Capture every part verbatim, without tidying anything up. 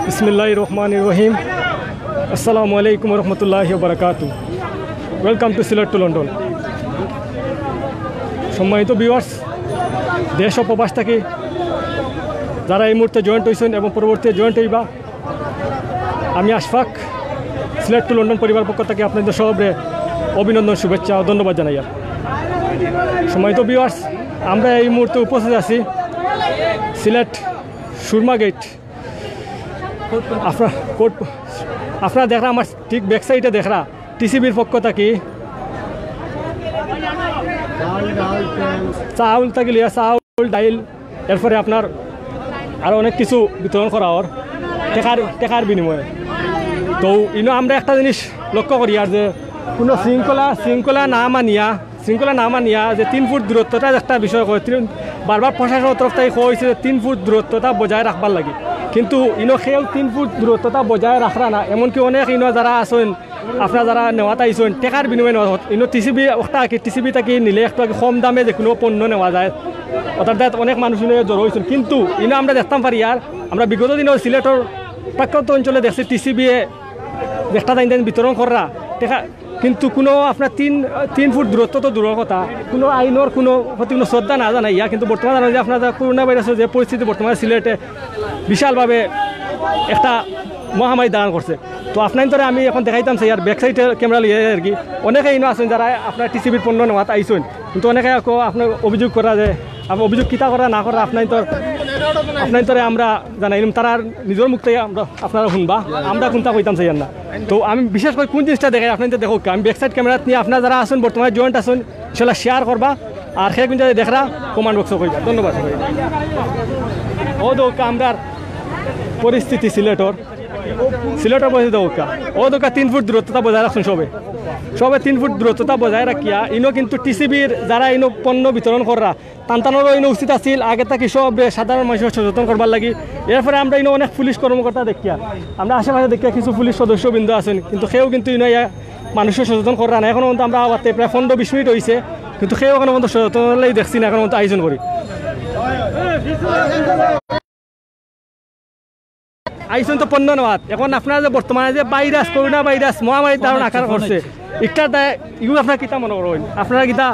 বিসমিল্লাহির রহমানির রহিম। আসসালামু আলাইকুম ওয়া রাহমাতুল্লাহি ওয়া বারাকাতু। Welcome to Sylhet to London. সম্মানিত ভিউয়ার্স, দেশ ও প্রবাস থাকি যারা এই মুহূর্তে জয়েন্ট হইছেন এবং পরবর্তীতে জয়েন্ট হইবা, আমি আশফাক, সিলেট টু লন্ডন পরিবার পক্ষ থাকি আপনাদের সবরে অভিনন্দন, শুভেচ্ছা ও ধন্যবাদ জানাইয়ার। সম্মানিত ভিউয়ার্স, আমরা এই মুহূর্তে উপস্থিত আছি সিলেট সুরমা গেট। আপনারা কোর্ট, আপনারা দেখরা আমার ঠিক ব্যাক সাইডে দেখরা টিসিবির পক্ষ থাকি চাউল থাকি লইয়া চাউল, ডাইল, এরপরে আপনার আরো অনেক কিছু বিতরণ করা অর টেকার, টেকার বিনিময়ে। তো ইনো আমরা একটা জিনিস লক্ষ্য করি আর যে কোনো শৃঙ্খলা, শৃঙ্খলা না মানিয়া, শৃঙ্খলা না মানিয়া যে তিন ফুট দূরত্বটা একটা বিষয় কয়, তিন, বারবার প্রশাসনের তরফ থাকি কইছে যে তিন ফুট দূরত্বটা বজায় রাখবার লাগি। কিন্তু ইনো কেউ তিন ফুট দূরত্বটা বজায় রাখরা না, এমনকি অনেক ইনো যারা আছেন, আপনারা যারা নেওয়াত আইছেন, টেকার বিনিময়ে নেওয়াত, ইনো টিসিবি একটা কি টিসিবি থাকি নিলে একটু আগে কম দামে যে কোনো পণ্য নেওয়া যায়, অর্থাৎ অনেক মানুষ ইনো জড়ো হইছেন। কিন্তু ইনো আমরা দেখতাম পারি আর আমরা বিগত দিনে সিলেটর প্রত্যন্ত অঞ্চলে দেখছি টিসিবি একটা তাইন তাইন বিতরণ কররা টেকা, কিন্তু কোনো আপনার তিন, তিন ফুট দূরত্ব তো দূরের কথা, কোনো আইনের কোনো প্রতি কোনো শ্রদ্ধা না জানাইয়া, কিন্তু বর্তমানে জানা যায় আপনারা করোনা ভাইরাসের যে পরিস্থিতি বর্তমানে সিলেটে বিশালভাবে একটা মহামারী দাঁড়ান করছে। তো আপনার ধরে আমি এখন দেখাইতাম চাই আর ব্যাক সাইডে ক্যামেরা লইয়া আর কি, অনেকে ইনো আছেন যারা আপনার টিসিবির পণ্য নেওয়াত আইছেন, কিন্তু অনেকে আপনার অভিযোগ করা যে, আপনার অভিযোগ কিতা করা না করা আপনার তো, আপনার ধরে আমরা জানাইলাম, তারা নিজের মুখ থেকে আমরা আপনারা শুনবা, আমরা কোনটা কইতাম চাই আর না। তো আমি বিশেষ করে কোন জিনিসটা দেখাই, আপনারা দেখো, আমি ব্যাক সাইড ক্যামেরা নিয়ে আপনারা যারা আছেন বর্তমানে জয়েন্ট আছেন, ইনশাল্লাহ শেয়ার করবা, আর সে কোন জায়গায় দেখরা কমেন্ট বক্সে কইবা। ধন্যবাদ সবাই। ও দৌকা আমরার পরিস্থিতি সিলেটর, সিলেটর পরিস্থিতি দৌকা, ও দৌকা তিন ফুট দূরত্বতা বজায় রাখছেন সবে, সবে তিন ফুট দূরত্বতা বজায় রাখিয়া ইনো কিন্তু টিসিবির যারা ইনো পণ্য বিতরণ কররা, তান তানরও ইনো উচিত আছিল আগে থাকি সব সাধারণ মানুষের সচেতন করবার লাগি। এরপরে আমরা ইনো অনেক পুলিশ কর্মকর্তা দেখিয়া, আমরা আশেপাশে দেখিয়া কিছু পুলিশ সদস্যবৃন্দ আছেন, কিন্তু কেউ কিন্তু ইনো ইয়া মানুষের সচেতন কররা না। এখনো পর্যন্ত আমরা আওয়াতে প্রায় পনেরো বিশ মিনিট হইছে, কিন্তু কেউ এখনো পর্যন্ত সচেতন হলেই দেখছি না, এখনো পর্যন্ত আয়োজন করি। আইসন তো পণ্য নেওয়াত। এখন আপনারা যে বর্তমানে যে ভাইরাস, করোনা ভাইরাস মহামারীর ধারণ আকার করছে, ইটার দায় ইগু আপনারা কিতা মনে করইন? আপনারা কিতা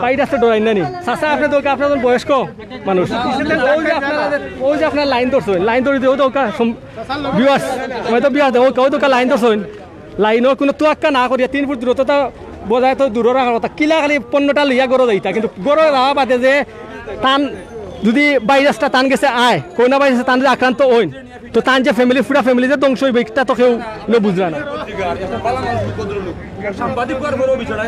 ভাইরাসে ডরাইন না নি? চাচা, আপনি তো, আপনার তো বয়স্ক মানুষ। ওই যে আপনারা, ওই যে আপনারা লাইন ধরছেন, লাইন ধরে দিয়ে ওটা ওকা সম-, ভিউয়ার্স, হয়তো ভিউয়ার্স দেখো, কেউ তো লাইন ধরছেন, লাইনর কোনো তোয়াক্কা না করিয়া তিন ফুট দূরত্বতা বজায় তো দূরে রাখার কথা। কিলা খালি পণ্যটা লইয়া গরো যাইতা, কিন্তু গরো যাওয়া বাদে যে তান যদি ভাইরাসটা তান গেছে আয়, করোনা ভাইরাসে তান যদি আক্রান্ত হইন, তো তান যে ফ্যামিলি, পুরা ফ্যামিলি যে ধ্বংস হইবে, এটা তো কেউ ইনো বুঝরা না। সাংবাদিক করার পরেও বিষয়টা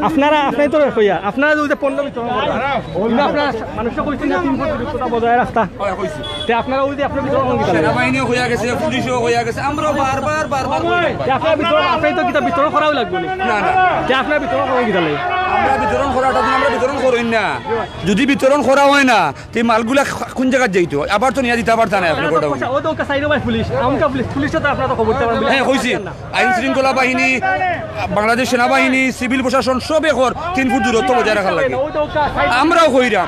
আপনারা, আপনারাই তো কইয়া, আপনারা যদি পণ্য বিতরণ করেন, কিন্তু আপনারা মানুষকে কইছেন যে তিন ফুট দূরত্বটা বজায় রাখতা। তে আপনারা ওই যে আপনার বিতরণ করতে পারেন। সেনাবাহিনীও হইয়া গেছে, পুলিশও হইয়া গেছে, আমরাও বারবার, বারবার বলি। তে আপনারা বিতরণ, আপনারাই তো কিতা বিতরণ করাও লাগবে না। না, না। তে আপনারা বিতরণ করেন কিতা লাগে? আমরা বিতরণ করাটা তো আমরা বিতরণ করই না। যদি বিতরণ করা হয় না, তে মালগুলা কোন জায়গায় যাইতো? আবার তো নিয়ে দিতে পারতা না আপনি গোডাউন। ও তো ওকে সাইডে ভাই পুলিশ, আমকা পুলিশ, পুলিশে তো আপনারা তো খবর দিতে পারবেন। হ্যাঁ, কইছি। আইন শৃঙ্খলা বাহিনী, বাংলাদেশ সেনাবাহিনী, সিভিল প্রশাসন সবে কর তিন ফুট দূরত্ব বজায় রাখার লাগি। আমরাও কইরাম।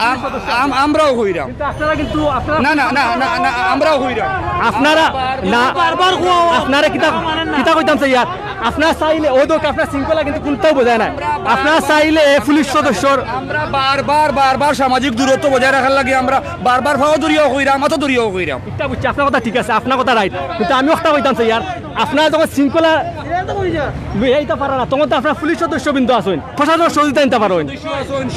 আম-, আম-, আমরাও কইরাম। কিন্তু আপনারা কিন্তু, আপনারা না, না, না, না, না, আমরাও কইরাম। আপনারা না, বারবার কওয়া। আপনারা কিতা, কিতা কইতাম চাইয়ার? আপনারা চাইলে, ওই দোক আপনার শৃঙ্খলা কিন্তু কোনটাও বোঝায় না। আপনারা চাইলে পুলিশ সদস্যর আমরা বারবার, বারবার সামাজিক দূরত্ব বজায় রাখার লাগি আমরা বারবার পাও ধরিয়াও কইরাম, মাথা ধরিয়াও কইরাম। এটা বুঝছি, আপনার কথা ঠিক আছে, আপনার কথা রাইট, কিন্তু আমি একটা কইতাম চাইয়ার, আপনারা যখন শৃঙ্খলা লইয়া আইতা পারা না, তখন তো আপনার পুলিশ সদস্যবৃন্দ আছেন, প্রশাসনের সহযোগিতা নিতে পারেন।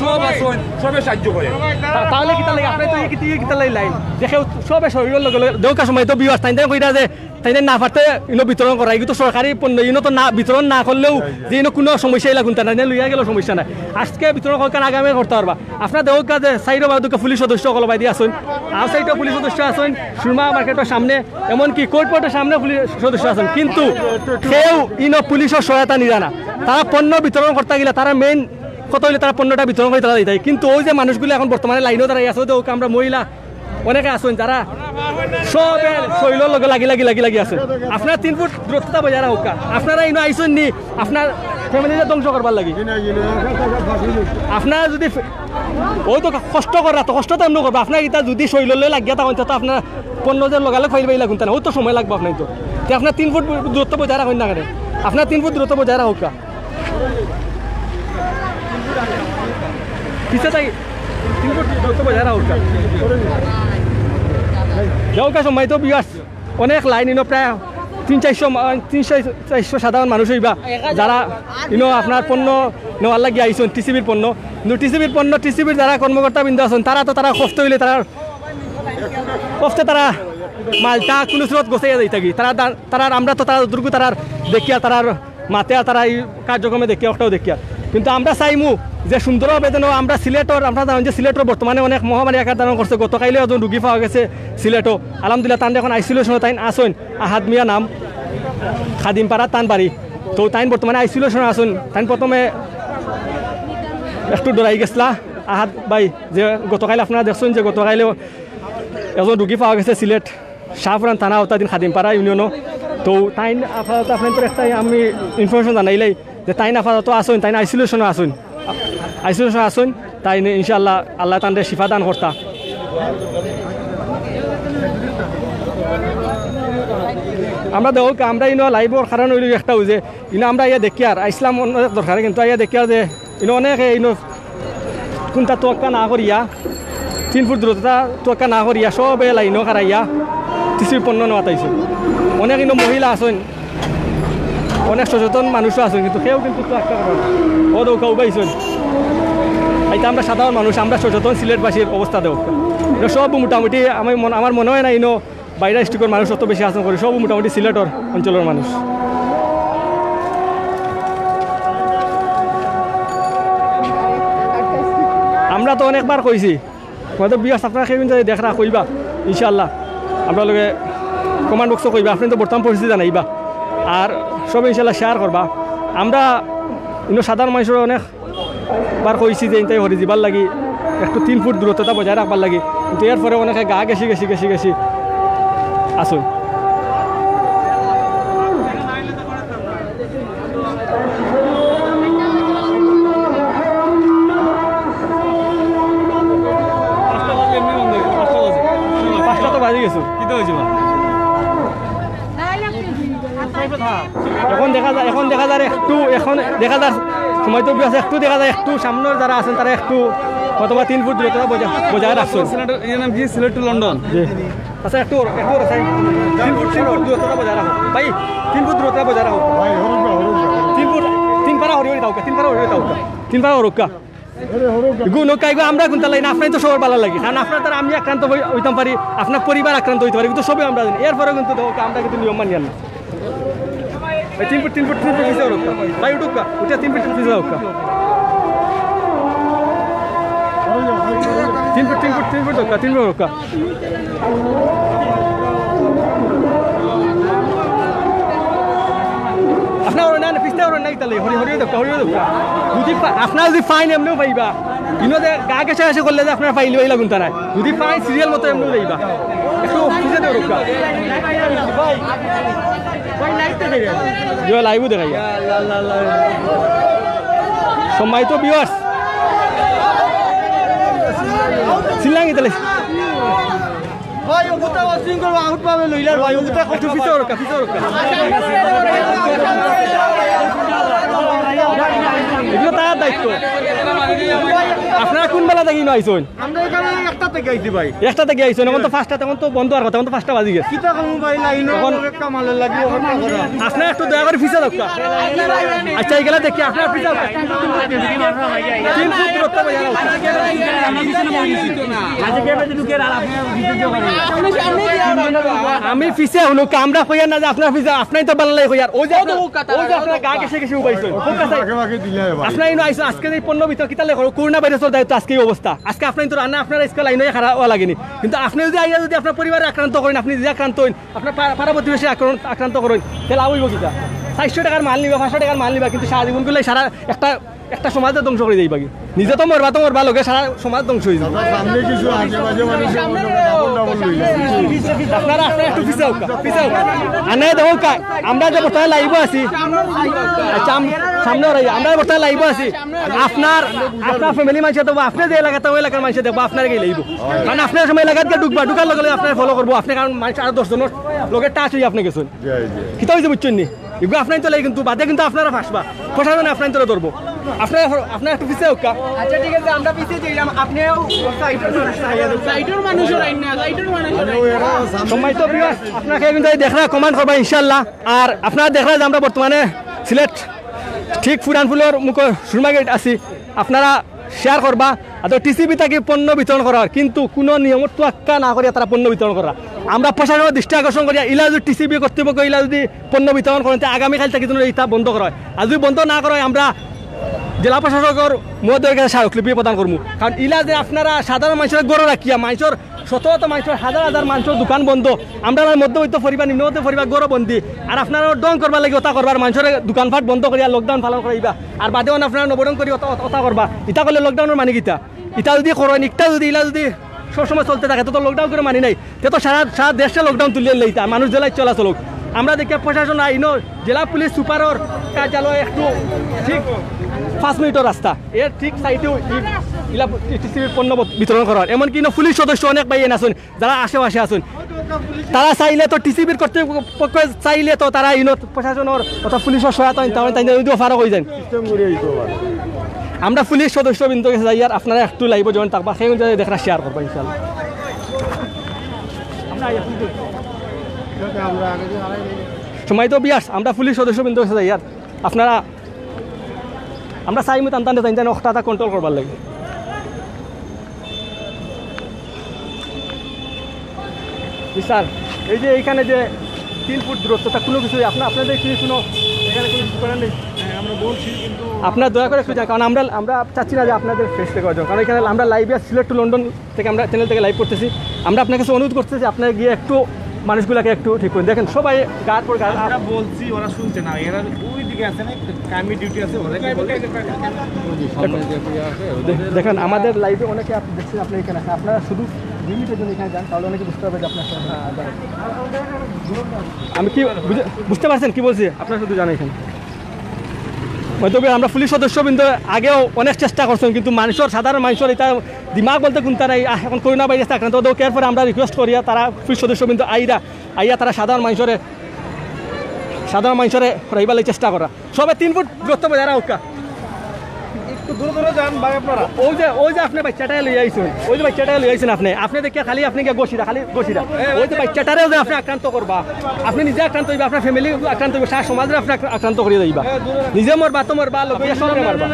সব আছেন, সবে সাহায্য করে। তা-, তাহলে কিতা লাগে? আপনারা তো এই কিতা, এই কিতা লাগে লাইন? দেখে সবে শরীরের লগে লগে দেউকা সময় তো ভিউয়ার্স তাইন তাইন কইরা যে তাইন তাইন না পারতে ইনো বিতরণ করা, এগুলো তো সরকারি পণ্য, ইনো তো না বিতরণ না করলেও যে ইনো কোনো সমস্যা ইলা কোনটা নাই, লইয়া গেল সমস্যা নাই। আজকে বিতরণ করকান আগামী করতে পারবা। আপনারা দেউকা যে সাইডো বা দুকা পুলিশ সদস্য অকল বাইদি আছেন, আর সাইডো পুলিশ সদস্য আছেন, সুরমা মার্কেটের সামনে, এমনকি কোর্ট পয়েন্টের সামনে পুলিশ সদস্য আছেন, কিন্তু কেউ ইনো পুলিশের সহায়তা নিরা না। তারা পণ্য বিতরণ করতে গেলে তারা মেইন কথা হইলে তারা পণ্যটা বিতরণ করে তারা দিতে হয়। কিন্তু ওই যে মানুষগুলো এখন বর্তমানে লাইনও দাঁড়াই আছে, ওই যে ওকে আমরা মহিলা অনেকে আছেন যারা সবে শরীরের লগে লাগি লাগি লাগি লাগি আছে। আপনারা তিন ফুট দূরত্বতা বজায় রাখুক। আপনারা ইনো আইসেন নি আপনার ফ্যামিলিটা ধ্বংস করবার লাগি। আপনারা যদি ফে-, ও তো কষ্ট করা, তো কষ্ট তো এমনি করবা। আপনার ইটা যদি শরীরর লগে লাগিয়া থাকইন, তে তো আপনার পণ্য যে লগালগ ফাইল পাইলা কুনতা না, ও তো সময় লাগবো আপনার তো। তে আপনার তিন ফুট দূরত্ব বজায় রাখইন না কেনে? আপনার তিন ফুট দূরত্ব বজায় রাখউক্কা। পিছে থাকি তিন ফুট দূরত্ব বজায় রাখউক্কা। যাউক্কা, সম্মানিত viewers, অনেক লাইন ইনো প্রায় তিন চাইরশো মা-, তিন চাইরশো সাধারণ মানুষ অইবা, যারা ইনো আপনার পণ্য নেওয়ার লাগি আইছইন, টিসিবির পণ্য। কিন্তু টিসিবির পণ্য, টিসিবির যারা কর্মকর্তা বৃন্দ আছইন, তারা তো তারা কষ্ট অইলে তারা কষ্টে তারা মালটা কুনু স্রোত গোছাইয়া যাই থাকি। তারা দা-, তারার, আমরা তো তারা যতটুকু তারার দেখিয়া, তারার মাতে আর তারা এই কার্যক্রমে দেখিয়া, ওটাও দেখিয়া। কিন্তু আমরা চাইমু যে সুন্দরভাবে যেন আমরা সিলেটর, আপনারা জানেন যে সিলেটর বর্তমানে অনেক মহামারী আকার ধারণ করছে। গতকাইলে একজন রুগী পাওয়া গেছে সিলেটও। আলহামদুলিল্লাহ, তান এখন আইসোলেশনে তাইন আছইন। আহাদ মিয়া নাম, খাদিমপাড়া তান বাড়ি। তো তাইন বর্তমানে আইসোলেশনে আছইন। তাইন প্রথমে একটু ডরাই গেছলা আহাদ ভাই, যে গতকাইল আপনারা দেখছইন যে গতকাইলেও একজন রুগী পাওয়া গেছে সিলেট শাহপুরান থানা আওতাধীন খাদিমপাড়া ইউনিয়নও। তো তাইন আপাতত আপনার একটাই আমি ইনফরমেশন জানাইলাই যে তাইন আপাতত আছইন, তাইন আইসোলেশনে আছইন, আইসোলেশনে আছইন। তাইন ইনশাআল্লাহ আল্লাহ তানরে শিফা দান করতা। আমরা দেখউক্কা, আমরা ইনো লাইভর কারণ অইল একটাউ যে ইনো আমরা ইয়া দেখিয়ার, আইসলাম অনেক দরকার, কিন্তু ইয়া দেখিয়ার যে ইনো অনেকে ইনো কুনতা তোয়াক্কা না করিয়া, তিন ফুট দূরত্বটা তোয়াক্কা না করিয়া সবে লাইনো খাড়াইয়া টিসিবির পণ্য নেওয়াত আইছইন। অনেক ইনো মহিলা আছইন, অনেক সচেতন মানুষও আছইন, কিন্তু কেউ কিন্তু তোয়াক্কা করে না। ও দেউক্কা উবাইছইন। ইটা আমরা সাধারণ মানুষ, আমরা সচেতন সিলেটবাসীর অবস্থা দেউক্কা। ইনো সব মোটামুটি আমি মন-, আমার মনে হয় না ইনো বাইরা ডিস্ট্রিক্টর মানুষ অত বেশি আছইন করি, সব মোটামুটি সিলেটর অঞ্চলর মানুষ। আমরা তো অনেকবার কইছি, হয়তো বিয়াস আপনারা কেউ যদি দেখরা কইবা, ইনশাআল্লাহ আমরা লগে কমেন্ট বক্সও কইবা, আপনি তো বর্তমান পরিস্থিতি জানাইবা, আর সব ইনশাআল্লাহ শেয়ার করবা। আমরা ইনো সাধারণ মানুষের অনেক বার কইছি যে ইনতাই হরি যিবার লাগি একটু তিন ফুট দূরত্বটা বজায় রাখবার লাগি, কিন্তু এরপরে অনেকে গা গেছি গেছি গেছি গেছি আছইন। পাঁচটা তো বাজি গেছে। কিতা হয়েছে বা? এখন দেখা যায়, এখন দেখা যায় একটু, এখন দেখা যায় সময় তো আছে, একটু দেখা যায় একটু সামনে যারা আছেন তারা একটু অথবা তিন ফুট দূরত্ব বজায়, বজায় রাখছেন। সিলেট, এর নাম কি? Sylhet to London. জি। আচ্ছা, একটু ওর, একটু ওর, আচ্ছা, তিন ফুট, তিন ফুট দূরত্ব বজায় রাখো। ভাই, তিন ফুট দূরত্ব বজায় রাখো। ভাই, হরুকা, হরুকা। তিন ফুট, তিন পারা হরি হরি থাকো, তিন পারা হরি হরি থাকো। তিন পারা হরুকা। গুণ কাইগো আমরা গুনতে লাগি না, আপনাই তো সবার ভালো লাগে, কারণ আপনার দ্বারা আমি আক্রান্ত হই-, হইতাম পারি, আপনার পরিবার আক্রান্ত হইতে পারে, কিন্তু সবই আমরা জানি। এরপরেও কিন্তু দেখো, আমরা কিন্তু নিয়ম মানি না। এই তিন ফুট, তিন ফুট, তিন ফুট পিছে হরুকা। ভাই, উঠুকা, উঠে তিন ফুট পিছে হরুকা। তিন ফুট, তিন ফুট, তিন ফুট হরুকা, তিন ফুট হরুকা। আপনার ওরা না, না, পিছতে ওরা নাই তাহলে, হরি, হরি দক্কা, হরি দক্কা। যদি পা-, আপনার যদি ফাইন এমনিও পাইবা, ইনো যে গা ঘেঁষাঘেঁষি করলে যে আপনার ফাইন লইলা গুনতা নাই। যদি ফাইন সিরিয়াল মতো এমনিও লইবা। একটু পিছে দেও রক্ষা। ভাই, ভাই, লাইভ তো দেখে। ইয়ো, লাইভও দেখাইয়া। সম্মানিত ভিউয়ার্স, সিল্লাঙ্গি তাহলে। ভাই, ও কোথাও সিঙ্গল আউট পাবে লইলার ভাই, ও কোথাও একটু পিছে রক্ষা, পিছে রক্ষা। এগুলো তার দায়িত্ব। আপনারা কোন বেলা থাকি ইনো আইছইন? আমরা এখানে একটা থেকে আইছি ভাই। একটা থেকে আইছইন, এখন তো পাঁচটা, এখন তো বন্ধ আর কথা, এখন তো পাঁচটা বাজি গেছে। কিতা কম ভাই, লাইনও এখন অপেক্ষা, মালের লাগি অপেক্ষা করা। আপনারা একটু দয়া করে পিছে রক্ষা। আচ্ছা, এইগুলা দেখি, আপনারা পিছে রক্ষা। তিন ফুট দূরত্ব বজায় রাখুন। আমি পিছে হলো, আমরা কইয়ার না যে আপনার পিছে, আপনাই তো বাল্লাই কইয়ার। ওই যে আপনার, ওই যে আপনার গা ঘেঁষে ঘেঁষে উবাইছইন। আপনারা ইনো আইছইন, আজকে এই পণ্য ভিতরে কিতা লেখো, করোনা ভাইরাসের দায়িত্ব আজকে এই অবস্থা। আজকে আপনার তো রান্না, আপনার আজকে লাইনে খারাপ হওয়া লাগেনি। কিন্তু আপনি যদি আইয়া যদি আপনার পরিবারে আক্রান্ত করেন, আপনি যদি আক্রান্ত হইন, আপনার পা-, পাড়া প্রতিবেশী আক্রান্ত, আক্রান্ত করেন, তাহলে লাভ হইব কিতা? চারশো টাকার মাল নিবা, পাঁচশো টাকার মাল নিবা, কিন্তু সারা জীবন করলে সারা একটা একটা সমাজরে ধ্বংস করি যাইবাগি। নিজে তো মরবা, তো মরবা, লগে সারা সমাজ ধ্বংস অই যাইবো। সামনে কিছু আজে বাজে মানুষের মনে হয় কাপড় টাপড় লইয়া। আপনারা, আপনারা একটু পিছে অউক্কা, পিছে অউক্কা। আনে দেখউক্কা, আমরা যে বর্তমানে live-ও আছি, আচ্ছা, আম-, সামনে ওরাই, আমরা বর্তমানে live-ও আছি। আপনার, আপনার family মানষে দেখবো, আপনে যে এলাকাত, ওই এলাকার মানষে দেখবো, আপনারে গিয়া লইবো। কারণ আপনে সময় এলাকাত গিয়া ঢুকবা, ঢুকার লগে লগে আপনারে follow করবো, আপনে কারণ মানষে আরো দশ জনর লগে touch অইয়া আপনে গেছইন। জি, জি। কিতা অইছে বুঝছইন নি? ইগু আপনাইন তো লাই কিন্তু বাদে কিন্তু আপনারা ফাঁসবা, প্রশাসনে আপনাইন তোরা ধরবো। আপনারা, আপনারা একটু পিছে অউক্কা। আচ্ছা, ঠিক আছে, আমরা পিছে যাইলাম, আপনিও সাইডর মানুষ, সাইডর মানুষ ওরাই না, সাইডর মানুষ ওরাই না। সম্মানিত viewers, আপনারা কিন্তু এই দেখরা comment করবা ইনশাআল্লাহ। আর আপনারা দেখরা যে আমরা বর্তমানে সিলেট ঠিক ফুরান ফুলর মুখো সুরমা গেট আছি, আপনারা share করবা। আর তো টিসিবি থাকি পণ্য বিতরণ করার, কিন্তু কোনো নিয়মর তোয়াক্কা না করিয়া তারা পণ্য বিতরণ করা। আমরা প্রশাসনের দৃষ্টি আকর্ষণ করিয়া ইলা যদি টিসিবি কর্তৃপক্ষ ইলা যদি পণ্য বিতরণ করেন, তে আগামীকাল থাকি যেন ইতা বন্ধ করা হয়। আর যদি বন্ধ না করা হয়, আমরা জেলা প্রশাসকের মহোদয়ের কাছে স্মারকলিপি প্রদান করমু। কারণ ইলা যে আপনারা সাধারণ মানষরে ঘরো রাখিয়া, মানষর শত শত মানষর, হাজার হাজার মানষর দোকান বন্ধ, আমরার মধ্যবিত্ত পরিবার, নিম্নবিত্ত পরিবার ঘরো বন্দি, আর আপনারা ঢং করবার লাগি ওতা করবার, মানষর দোকানপাট বন্ধ করিয়া lockdown পালন করাইবা, আর বাদে অন আপনারা নবরং করি ওতা, ওতা, ওতা করবা। ইতা করলে lockdownর মানে কিতা? ইতা যদি করেন, ইকটা যদি, ইলা যদি সবসময় চলতে থাকে, তো, তো lockdown করে মানি নাই। তে তো সারা, সারা দেশে lockdown তুলিয়া লইতা, মানুষ জেলায় চলাচল অউক। আমরা দেখি প্রশাসন আইনো, জেলা পুলিশ সুপারর কার্যালয় একটু ঠিক পাঁচ মিনিটর রাস্তা, এর ঠিক সাইডেও ই-, ইলা টিসিবির পণ্য বত-, বিতরণ করার। এমনকি ইনো পুলিশ সদস্য অনেক ভাইয়াইন আছইন, যারা আশেপাশে আছইন, তারা চাইলে তো টিসিবির কর্তৃপক্ষ চাইলে তো তারা ইনো প্রশাসনর অথবা পুলিশর সহায়তা নিতে পারেন, তাই যদি অফারও হয়ে যান। সিস্টেম করে দিতে পারে। আমরা পুলিশ সদস্যবৃন্দ গেছে যাই, আর আপনারা একটু live-ও join থাকবা, সেই অনুযায়ী দেখরা share করবা ইনশাআল্লাহ। সম্মানিত viewers, আমরা পুলিশ সদস্যবৃন্দ গেছে যাই, আর আপনারা, আমরা চাইমু টান টানতে টান টান অখটা control করবার লাগি। জি স্যার, এই যে এইখানে যে তিন ফুট দূরত্বটা কোনো কিছুই আপনা-, আপনাদের কিছু কোনো এখানে কোনো কিছু করার নেই? হ্যাঁ, আমরা বলছি, কিন্তু আপনারা দয়া করে একটু যান, কারণ আমরা, আমরা চাচ্ছি না যে আপনাদের face থেকে অর্জন, কারণ এখানে আমরা live-এ সিলেট to লন্ডন থেকে আমরা channel থেকে live করতেছি। আমরা আপনার কাছে অনুরোধ করতেছি, আপনারা গিয়ে একটু মানুষগুলাকে একটু ঠিক করুন। দেখেন, সবাই গার পর গার। আমরা বলছি, ওরা শুনছে না। এরা ওই দিকে আছে না, কামি ডিউটি আছে, ওদেরকে বলে। ওই যে সামনে যে ইয়ে আছে, ওদের দে-, দেখেন, আমাদের live-এ অনেকে আপ-, দেখছেন, আপনি এখানে আছেন। আপনারা শুধু দুই মিনিটের জন্য এখানে যান, তাহলে অনেকে বুঝতে পারবে যে আপনার সাথে, আহ, যারা। আমি কি বুঝে-, বুঝতে পারছেন কি বলছি? আপনারা শুধু জানেন এখানে। হয়তো বা আমরা পুলিশ সদস্যবৃন্দ আগেও অনেক চেষ্টা করছেন, কিন্তু মানুষের, সাধারণ মানুষের এটা দিমাগ বলতে কোনটা নাই। আহ, এখন করোনা ভাইরাস আক্রান্ত, ওদের এরপরে আমরা request করিয়া তারা পুলিশ সদস্যবৃন্দ আইরা, আইয়া তারা সাধারণ মানুষের, সাধারণ মানুষের হরাইবার লাগি চেষ্টা করা। সবে তিন ফুট দূরত্ব বজায় রাখা। একটু দূরে দূরে যান ভাই আপনারা। ওই যে, ওই যে আপনি বাচ্চাটারে লইয়া আইছেন, ওই যে বাচ্চাটারে লইয়া আইছেন আপনি, আপনি দেখিয়া খালি আপনি গিয়া ঘষিরা, খালি ঘষিরা। ওই যে বাচ্চাটারেও যে আপনি আক্রান্ত করবা, আপনি নিজে আক্রান্ত হইবা, আপনার family আক্রান্ত হইবা, সারা সমাজরে আপনি আক্রা-, আক্রান্ত করিয়া যাইবা। নিজে মরবা তো মরবা, লগে সবরে মারবা।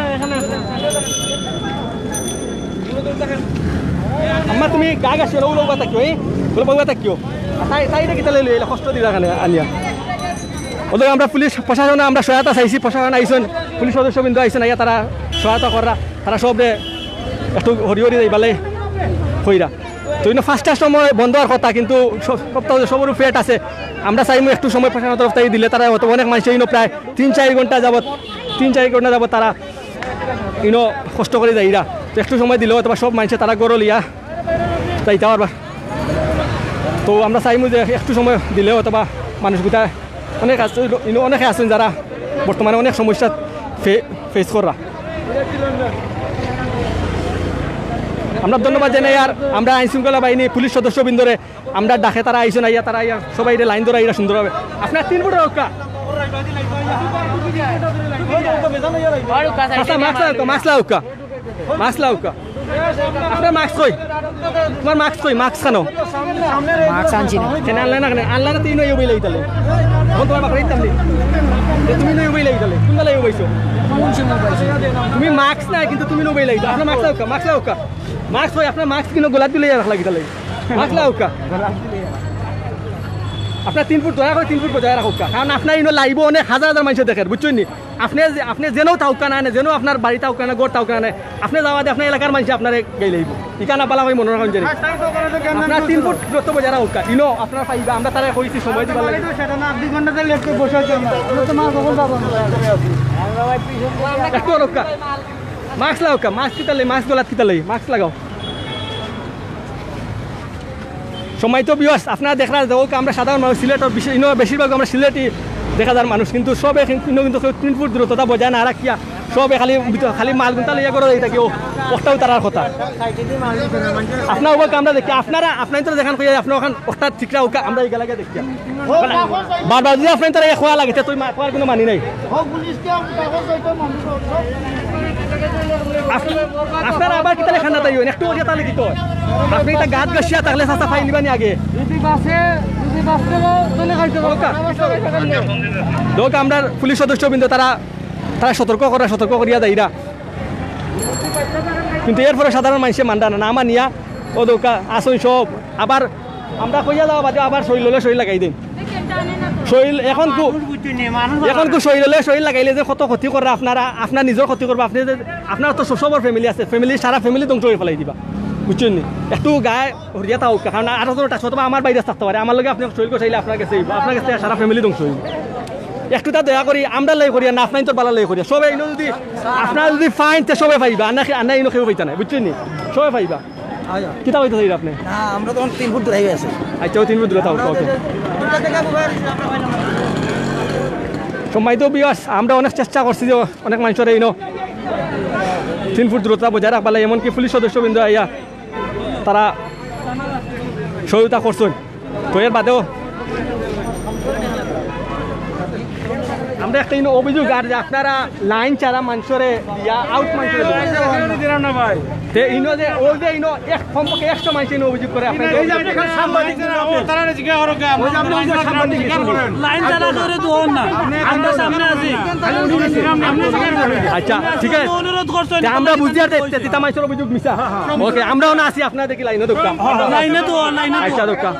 আম্মা, তুমি গা গা শেলো উলো উবা থাকিও, এই? উলো উবা থাকিও। তাই, তাই দেখি তাহলে লইলে কষ্ট দিলা কেনে আনিয়া? ওদের আমরা পুলিশ প্রশাসনে আমরা সহায়তা চাইছি, প্রশাসন আইছেন, পুলিশ সদস্যবৃন্দ আইছেন, আইয়া তারা সহায়তা করা, তারা সবরে একটু হরি হরি যাইবালে কইরা। তো ইনো পাঁচটার সময় বন্ধ হওয়ার কথা, কিন্তু সব, সব তো সবরও পেট আছে। আমরা চাইমু একটু সময় প্রশাসনের তরফ থেকে দিলে তারা হয়তো অনেক মানুষ ইনো প্রায় তিন চার ঘন্টা যাবত, তিন চার ঘন্টা যাবত তারা ইনো কষ্ট করে যাইরা। তো একটু সময় দিলে হয়তো বা সব মানুষে তারা গরো লিয়া যাইতা পারবা। তো আমরা চাইমু যে একটু সময় দিলে হয়তো বা মানুষগুলা অনেক আছে, ইনো অনেকে আছেন যারা বর্তমানে অনেক সমস্যা ফে-, face করা। আমরা ধন্যবাদ জানাই আর আমরা আইন শৃঙ্খলা বাহিনী পুলিশ সদস্যবৃন্দরে আমরা ডাকে তারা আইছেন, আইয়া তারা আইয়া সবাই এটা লাইন ধরে আইরা সুন্দরভাবে। আপনার তিন ফুট রক্ষা। আচ্ছা, মাস্ক লাউক্কা, মাস্ক লাউক্কা। মাস্ক লাউক্কা। আপনার মাস্ক কই? তোমার মাস্ক কই? মাস্ক কেন? মাস্ক আনছি না। কেন আনলে না কেন? আনলে না তুই নই উবাই লাগি তাহলে। এখন তোমার বাপরে দিতাম নি। তো তুমি নই উবাই লাগি তাহলে। কোন বেলায় উবাইছো? কোন সময় পাইছি? তুমি মাস্ক নাই কিন্তু তুমি নই উবাই লাগি। আপনার মাস্ক লাউক্কা, মাস্ক লাউক্কা। মাস্ক কই? আপনার মাস্ক কিনো গলাত দিলে রাখ লাগি তাহলে। মাস্ক লাউক্কা। আপনার তিন ফুট, দয়া করে তিন ফুট বজায় রাখউক্কা, কারণ আপনার ইনো live-ও অনেক হাজার হাজার মানষে দেখের, বুঝছইন নি? আপনে যে, আপনে যেনও থাকউক্কা না, যেনও আপনার বাড়ি থাকউক্কা না, ঘর থাকউক্কা না, আপনে যাওয়া বাদে আপনার এলাকার মানষে আপনারে গাইলাইবো। ইখান বালা করি মনো রাখইন জানি। আপনার তিন ফুট দূরত্ব বজায় রাখউক্কা। ইনো আপনার পাইবা, আমরা তারে কইছি সময় দিবার লাগি। সেটা না, দুই ঘন্টা ধরে লেট করে বসে আছি আমরা। আমরা তো মা কখন যাবো আমরা? একটু অপেক্ষা। মাস্ক লাগাউক্কা, মাস্ক কিতার লাগি, মাস্ক গলাত কিতার লাগি, মাস্ক লাগাও। সম্মানিত viewers, আপনারা দেখরা যে অউ আমরা সাধারণ মানুষ, সিলেটর বেশি-, ইনো বেশিরভাগ আমরা সিলেটি দেখা যার মানুষ, কিন্তু সবে কিন্তু, কিন্তু কেউ তিন ফুট দূরত্বটা বজায় না রাখিয়া সবে খালি ভিতর, খালি মাল গুনতা লইয়া করে যাই থাকি, ও অটাউ তারার কথা। আপনার অবাক আমরা দেখি, আপনারা, আপনারা তো দেখান কইয়া, আপনার ওখান অটা ঠিকরা ওকা, আমরা এই গেলাকে দেখি। বারবার যদি আপনার তারা খোয়া লাগে, তে তুই মা-, খোয়ার কোনো মানি নাই। আপ-, আপনারা আবার কিতালে খান্দা তাই হইন? একটু ওকে তাহলে কি তো? আপনি এটা গাত গাছিয়া তাহলে চাচা ফাইল নিবানি আগে। যদি বাসে, যদি বাসে তাহলে খাইতে পারবো। ওকা। দোক আমরা পুলিশ সদস্যবৃন্দ তারা, তারা সতর্ক করা, সতর্ক করিয়া দেইরা। কিন্তু এরপরে সাধারণ মানষে মানরা না, না মানিয়া ও দোকা আসুন সব। আবার আমরা কইয়া যাওয়া বাদে আবার শরীর হলে শরীর লাগাই দিন। শরীর এখন কু-, মানুষ বুঝতে নেই, মানুষ এখন কু শরীর হলে শরীর লাগাইলে যে কত ক্ষতি কররা আপনারা, আপনার নিজর ক্ষতি করবা, আপনি যে, আপনার তো সবর ফ্যামিলি আছে, ফ্যামিলি, সারা ফ্যামিলি ধ্বংস করে ফেলাই দিবা, বুঝছইন নি? একটু গায়ে হরিয়া থাকউক্কা, কারণ আঠারো জন টাকা অথবা আমার বাইরে থাকতে পারে, আমার লগে আপনি শরীর গোছাইলে আপনার গেছে অইবো, আপনার গেছে সারা ফ্যামিলি ধ্বংস অইবো। একটু তা দয়া করি, আমরা লাই করিয়া না, আপনার তো বালা লাই করিয়া, সবে ইনো যদি, আপনারা যদি ফাইন, তে সবে পাইবা, আর না খে-, আর না ইনো কেউ পাইতা না, বুঝছইন নি? সবে পাইবা। আচ্ছা। কিতা কইতে চাইরা আপনি? না, আমরা তখন তিন ফুট দূরে আছি। আচ্ছা, ও তিন ফুট দূরে থাকো, ওকে। সম্মানিত viewers, আমরা অনেক চেষ্টা করছি যে অনেক মানুষের ইনো তিন ফুট দূরত্ব বজায় রাখবার লাগি, এমনকি পুলিশ সদস্যবৃন্দ আইয়া তারা সহযোগিতা করছেন। তো এর বাদেও আমরা একটা ইনো অভিযোগ আর যে আপনারা লাইন ছাড়া মানুষরে দিয়া আউট মানুষরে দিয়া। দিলাম না ভাই। তে ইনো যে, ও যে ইনো এক, কমপক্ষে একশো মানুষ ইনো অভিযোগ করে আপনারা এই যে আপনি এখানে সাংবাদিক না, ও তারা জিজ্ঞাসা করো কে? ওই যে আপনি ওই যে সাংবাদিক জিজ্ঞাসা করেন। লাইন ছাড়া করে দোন না। আমরা সামনে আছি। আচ্ছা, ঠিক আছে। অনুরোধ করছেন। তে আমরা বুঝি আর তে-, তে-, তিতা মানুষের অভিযোগ মিছা। ওকে, আমরাও না আছি আপনারা দেখি লাইনো দোকা। লাইনে তো, লাইনে তো। আচ্ছা, দোকা।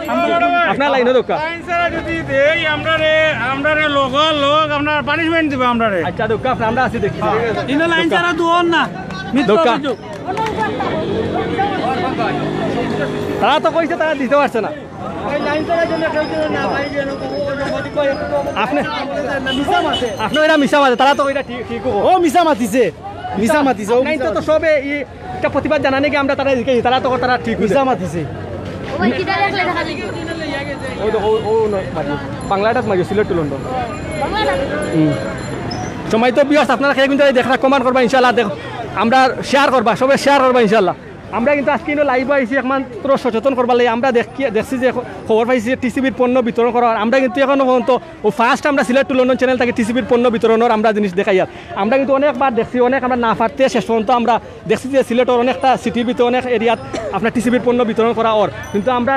আপনার লাইনো দোকা। লাইন ছাড়া যদি দেই, আমরারে, আমরারে লোকাল লোক, আপনার পানিশমেন্ট দিবা আমরারে। আচ্ছা, দোকা, আপনার আমরা আছি দেখি। ইনো লাইন ছাড়া দোন না। মিথ্যা দোকা। অভিযোগ। তারা তো কইছে তারা দিতে পারছে না। আপনি, আপনি ওরা মিছা মাতে, তারা তো ওইটা ঠিক, ঠিক ও মিছা মাতিছে, মিছা মাতিছে, ও আপনি মিছা তো, তো মাতিছে। সবে ই-, এটা প্রতিবাদ জানানি কি আমরা তারা এদিকে, তারা তো তারা ঠিক মিছা মাতিছে। ওই কিটা দেখলে দেখা যায়? ওই তো, ও, ও নয়, মারিও। বাংলাটাত মারিও, সিলেট টু লন্ডন। হুম। সম্মানিত viewers, আপনারা কে কিন্তু এই দেখরা কমান করবা ইনশাআল্লাহ। দেখ, আমরা শেয়ার করবা, সবে শেয়ার করবা ইনশাআল্লাহ। আমরা কিন্তু আজকে ইনো লাইভ আইছি একমাত্র সচেতন করবার লাগি। আমরা দেখি, দেখছি যে খ-, খবর পাইছি যে টিসিবির পণ্য বিতরণ করা হয়। আমরা কিন্তু এখনো পর্যন্ত ও ফার্স্ট আমরা সিলেট টু লন্ডন চ্যানেল থাকি টিসিবির পণ্য বিতরণর আমরা জিনিস দেখাইয়ার। আমরা কিন্তু অনেকবার দেখছি, অনেক আমরা না পারতে শেষ পর্যন্ত আমরা দেখছি যে সিলেটর অনেকটা সিটির ভিতরে অনেক এরিয়াত আপনার টিসিবির পণ্য বিতরণ করা অর। কিন্তু আমরা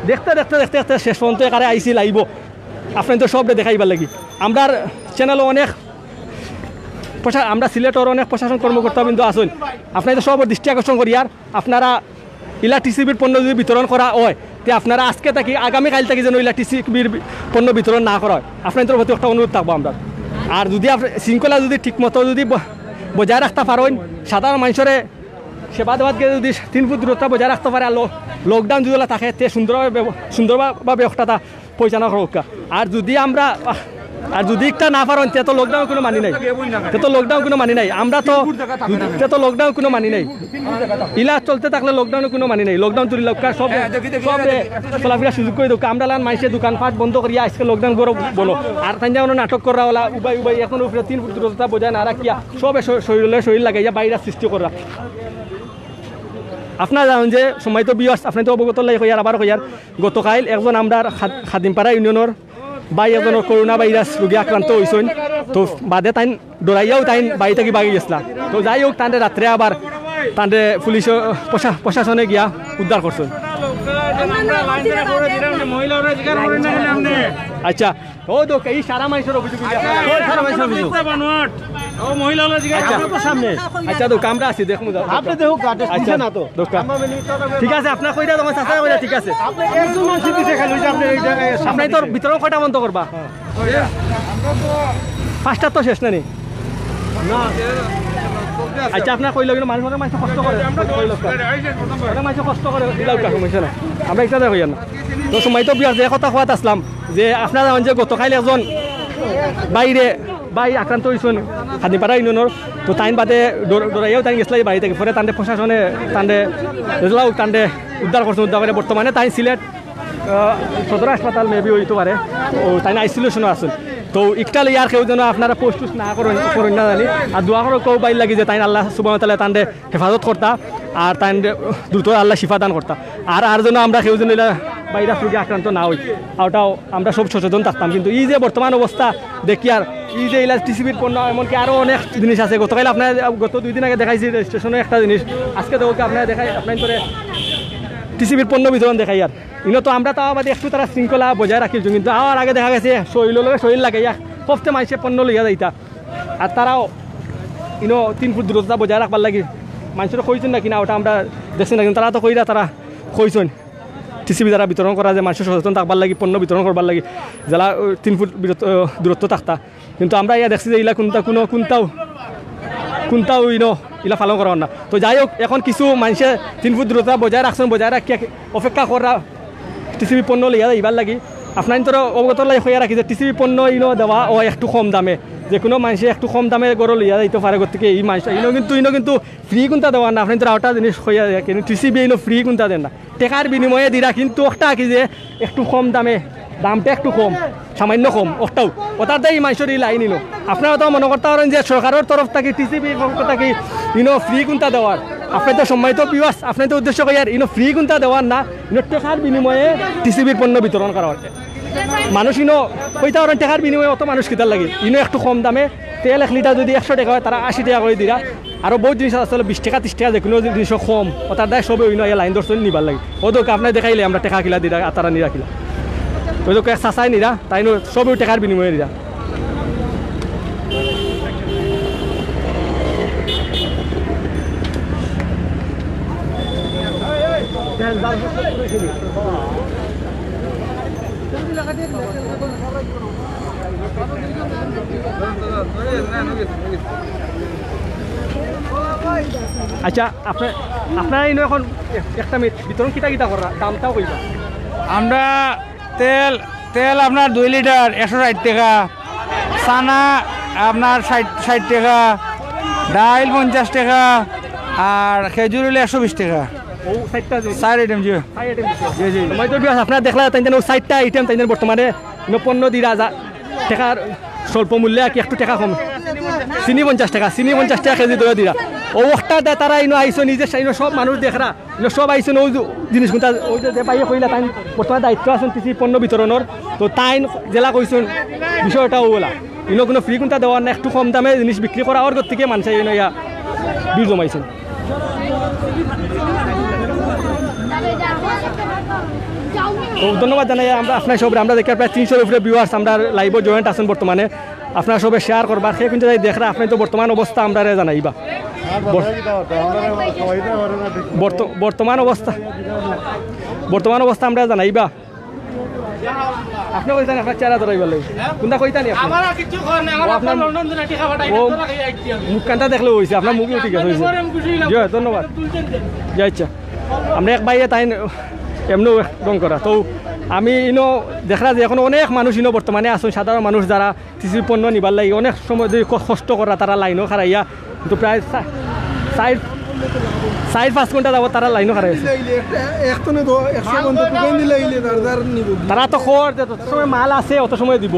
দেখতে, দেখতে, দেখতে, দেখতে শেষ পর্যন্ত এখানে আইছি লাইভও। আপনারা তো সবরে দেখাইবার লাগি। আমরার চ্যানেলও অনেক প্রশা-, আমরা সিলেটর অনেক প্রশাসন কর্মকর্তাবৃন্দ আছেন। আপনারা তো সব দৃষ্টি আকর্ষণ করিয়ার, আপনারা ইলা টিসিবির পণ্য যদি বিতরণ করা হয়, তে আপনারা আজকে থাকি, আগামীকাল থাকি যেন ইলা টিসিবির বি-, পণ্য বিতরণ না করা হয়, আপনাদের প্রতি একটা অনুরোধ থাকবো আমরা। আর যদি আপ-, শৃঙ্খলা যদি ঠিক মতো যদি ব-, বজায় রাখতে পারেন, সাধারণ মানুষরে সেবা দেওয়াত গিয়ে যদি তিন ফুট দূরত্ব বজায় রাখতে পারে, আর লো-, লকডাউন যদি ওলা থাকে, তে সুন্দরভাবে ব্যব-, সুন্দরভাবে একটা তা পরিচালনা করুক। আর যদি আমরা, আর যদি একটা না পারেন, তে তো লকডাউন কোনো মানি নাই, তে তো লকডাউন কোনো মানি নাই। আমরা তো, তে তো লকডাউন কোনো মানি নাই। ইলা চলতে থাকলে লকডাউন কোনো মানি নাই। লকডাউন তুলি লক্কা সব, সব চলাফেরা সুযোগ করে দেউক্কা। আমরা লান মাইসে দোকানপাট বন্ধ করিয়া আজকে লকডাউন বড় বলো। আর তাই যেমন নাটক করা ওলা উবাই উবাই এখন উপরে তিন ফুট দূরত্বতা বজায় না রাখিয়া সবে শ-, শরীরে শরীর লাগাইয়া ভাইরাস সৃষ্টি করা। আপনারা জানেন যে সম্মানিত viewers, আপনি তো অবগত লাই কইয়ার, আবার কইয়ার, গতকাল একজন আমরা খাদ-, খাদিমপাড়া ইউনিয়নর ভাই একজনর করোনা ভাইরাস রোগে আক্রান্ত হইছইন। তো বাদে তাইন ডরাইয়াও তাইন বাড়ি থাকি ভাগি গেছলা। তো যাই হোক, তানরে রাত্রে আবার তানরে পুলিশ, প্রশা-, প্রশাসনে গিয়া উদ্ধার করছইন। আচ্ছা, ও তো এই সারা মাইনষর অভিযোগ। ও সারা মাইনষর অভিযোগ। ও মহিলা হলো জিজ্ঞাসা আচ্ছা। আপনার তো সামনে। আচ্ছা, তো আমরা আছি, দেখমু যাও। আপনি দেখুক, আচ্ছা, না তো। দোকা। ঠিক আছে, আপনার কইরা তখন চাচা কইরা ঠিক আছে। আপনি একজন মানুষ দিছে খালি, ওই যে আপনি এই জায়গায় সামনে আপনার তো দিছে। ভিতরে কয়টা বন্ধ করবা? পাঁচটা তো শেষ না নি? না। আচ্ছা, আপনার কইলো কিন্তু মানুষ, অনেক মানুষ কষ্ট করে। কইলো। অনেক মানুষ কষ্ট করে, দিলাও কা সমস্যা না। আমরা এটা দেখো না। তো সময় তো বিয়ার যে কথা কওয়াত আসলাম যে আপনারা যে গতকাল একজন বাইরে ভাই আক্রান্ত হইছইন হাদিপাড়া ইউনিয়নর, তো তাইন বাদে ডর-, ডরাইয়াও তাইন গেছিলা এই বাড়ি থাকি। পরে তানরে প্রশাসনে তানরে জেলাও তানরে উদ্ধার করছে, উদ্ধার করে বর্তমানে তাইন সিলেট, আহ, সদর হাসপাতাল maybe হইতে পারে, ও তাইন আইসোলেশনও আছইন। তো একটা লইয়া আর কেউ যেন আপনারা পোস্ট না করেন, করেন না জানি, আর দোয়া করো কেউ বাইর লাগি যে তাইন আল্লাহ সুবহানাহু ওয়া তাআলা তানরে হেফাজত করতা, আর তাইন দ্রুত আল্লাহ শিফা দান করতা। আর, আর যেন আমরা কেউ যেন ইলা ভাইরাস রোগে আক্রান্ত না হই, আর ওটাও আমরা সব সচেতন থাকতাম। কিন্তু এই যে বর্তমান অবস্থা দেখি, আর এই যে ইলা টিসিবির পণ্য, এমনকি আরও অনেক জিনিস আছে। গতকাল আপনারা, গত দুই দিন আগে দেখাইছি রেজিস্ট্রেশনে একটা জিনিস, আজকে দেখো কি আপনারা দেখাই, আপনার ধরে টিসিবির পণ্য বিতরণ দেখাই। আর ইনো তো আমরা তাও বাদে একটু তারা শৃঙ্খলা বজায় রাখি, কিন্তু আবার আগে দেখা গেছে শরীর লগে শরীর লাগাইয়া সবতে মাইনষে পণ্য লইয়া যাইতা। আর তারাও ইনো তিন ফুট দূরত্বটা বজায় রাখবার লাগি মাইনষরে কইছইন না কিনা, ওটা আমরা দেখছি না, কিন্তু তারা তো কইরা, তারা কইছইন টিসিবি যারা বিতরণ করা যে মাইনষে সচেতন থাকবার লাগি, পণ্য বিতরণ করবার লাগি, যারা, ও, তিন ফুট বিরত-, ও, দূরত্ব থাকতা। কিন্তু আমরা ইয়া দেখছি যে ইলা কুনটা, কুনো, কুনটাও, কুনটাও ইনো ইলা পালন করা অর না। তো যাই হোক, এখন কিছু মাইনষে তিন ফুট দূরত্ব বজায় রাখছইন, বজায় রাখিয়া অপেক্ষা করা টিসিবি পণ্য লইয়া যাইবার লাগি। আপনার তো অবগত লাই হইয়া রাখি যে টিসিবি পণ্য ইনো দেওয়া ও একটু কম দামে, যে কোনো মাইনষে একটু কম দামে গরু লইয়া যাইতে পারে। গতিকে এই মাইনষে ইনো কিন্তু, ইনো কিন্তু ফ্রি কুনটা দেওয়া না। আপনার তো আরেকটা জিনিস হইয়া যায়, কিন্তু টিসিবি ইনো ফ্রি কুনটা দেন না, টেকার বিনিময়ে দিরা, কিন্তু ওটা কি যে একটু কম দামে, দামটা একটু কম, সামান্য কম, ওটাও, ওটার দায় এই মাইনষর এই লাইন ইনো। আপনারা তো মনে করতে পারেন যে সরকারের তরফ থাকি, টিসিবির পক্ষ থাকি ইনো ফ্রি কুনটা দেওয়ার। আপনি তো সম্মানিত ভিউয়ার্স, আপনি তো উদ্দেশ্য কইয়ার ইনো ফ্রি কুনটা দেওয়ার না, ইনো টেকার বিনিময়ে টিসিবির পণ্য বিতরণ করা হচ্ছে। মানুষ ইনো কইতা পারেন টেকার বিনিময়ে অত মানুষ কিতার লাগি, ইনো একটু কম দামে তেল এক লিটার যদি একশো টেকা হয়, তারা আশি টেকা করি দিরা। আরও বহুত জিনিস আছে, আসলে বিশ টেকা, তিরিশ টেকা, যে কোনো জিনিসও কম, ওটার দায় সবে ইনো আইয়া লাইন ধরছইন নিবার লাগি। ও তো আপনার দেখাইলে আমরা টেকা কিলা দিরা, আর তারা নিরা কিলা। ওই তো কয়েক চাচাই নিরা, তাইন সবেউ টেকার বিনিময়ে নিরা। আচ্ছা, আপনি, আপনারা ইনো এখন এক-, একটা মিনিট, বিতরণ কিতা কিতা করা, দামটাও কইবা। আমরা তেল, তেল আপনার দুই লিটার একশো ষাইট টেকা, চানা আপনার ষাইট, ষাইট টেকা, ডাইল পঞ্চাশ টেকা, আর খেজুর অইলে একশো বিশ টেকা। ও চাইরটা যে চাইর আইটেম, জি। চাইর আইটেম দিছে। জি, জি। তো মইদুর ভাই, আপনারা দেখলা তাইন যেন ও চাইরটা আইটেম তাইন যেন বর্তমানে ইনো পণ্য দিরা যা টেকার স্বল্প মূল্যে আর কি একটু টেকা কম। চিনি পঞ্চাশ টেকা, চিনি পঞ্চাশ টেকা কেজি ধরে দিরা। ও ওটা দে তারা ইনো আইছো নিজে ইনো সব মানুষ দেখরা। ইনো সব আইছইন, ওই যে জিনিস কুনটা, ওই যে, যে ভাইয়ে কইলা, তাইন বর্তমানে দায়িত্ব আছইন টিসি পণ্য বিতরণর, তো তাইন যেলা কইছইন বিষয়টা ওলা। ইনো কোনো ফ্রি কুনটা দেওয়ার না, একটু কম দামে জিনিস বিক্রি করা অর গতিকে মানুষ ইনো ইয়া ভিড় জমাইছইন। তো ধন্যবাদ জানাই আমরা আপনার সবরে, আমরা দেখি প্রায় তিনশোর উপরে ভিউয়ার্স আমরা লাইভও জয়েন্ট আছইন বর্তমানে। আপনারা সবে শেয়ার করবা, সে কিন্তু যাই দেখরা, আপনি তো বর্তমান অবস্থা আমরারে জানাইবা। বর-, বর্ত-, বর্তমান অবস্থা, বর্তমান অবস্থা আমরা জানাইবা। আপনি কইতানি আপনার চেহারা ধরাইবার লাগি। কুনটা কইতানি আপনি? আমার আর কিচ্ছু করার নাই, আমার ও, আপনার আপনার লন্ডন দিন টিকা পাঠাই, ও, তোরা খাই আইছি আমি। মুখ কান্তা দেখলে হইছে, আপনার মুখে উঠি গেছে, হইছে। আমি খুশি হইলাম। জি, ধন্যবাদ। তুলছেন যে। জি, আচ্ছা। আমরা এক ভাইয়ে তাইন এমনেও এক রং করা। তো আমি ইনো দেখরা যে এখন অনেক মানুষ ইনো বর্তমানে আছইন, সাধারণ মানুষ যারা টিসি পণ্য নিবার লাগি অনেক সময় ধরি ক-, কষ্ট করা, তারা লাইনও খাড়াইয়া, কিন্তু প্রায় চা-, চাইর, চাইর পাঁচ ঘন্টা যাবত তারা লাইনও খাড়াই আছে। এক টনে দ-, একশো পঞ্চাশ দোকান দিলে ইলে তার, তার নিব। তারা তো খর যে যত সময় মাল আছে অত সময় দিব,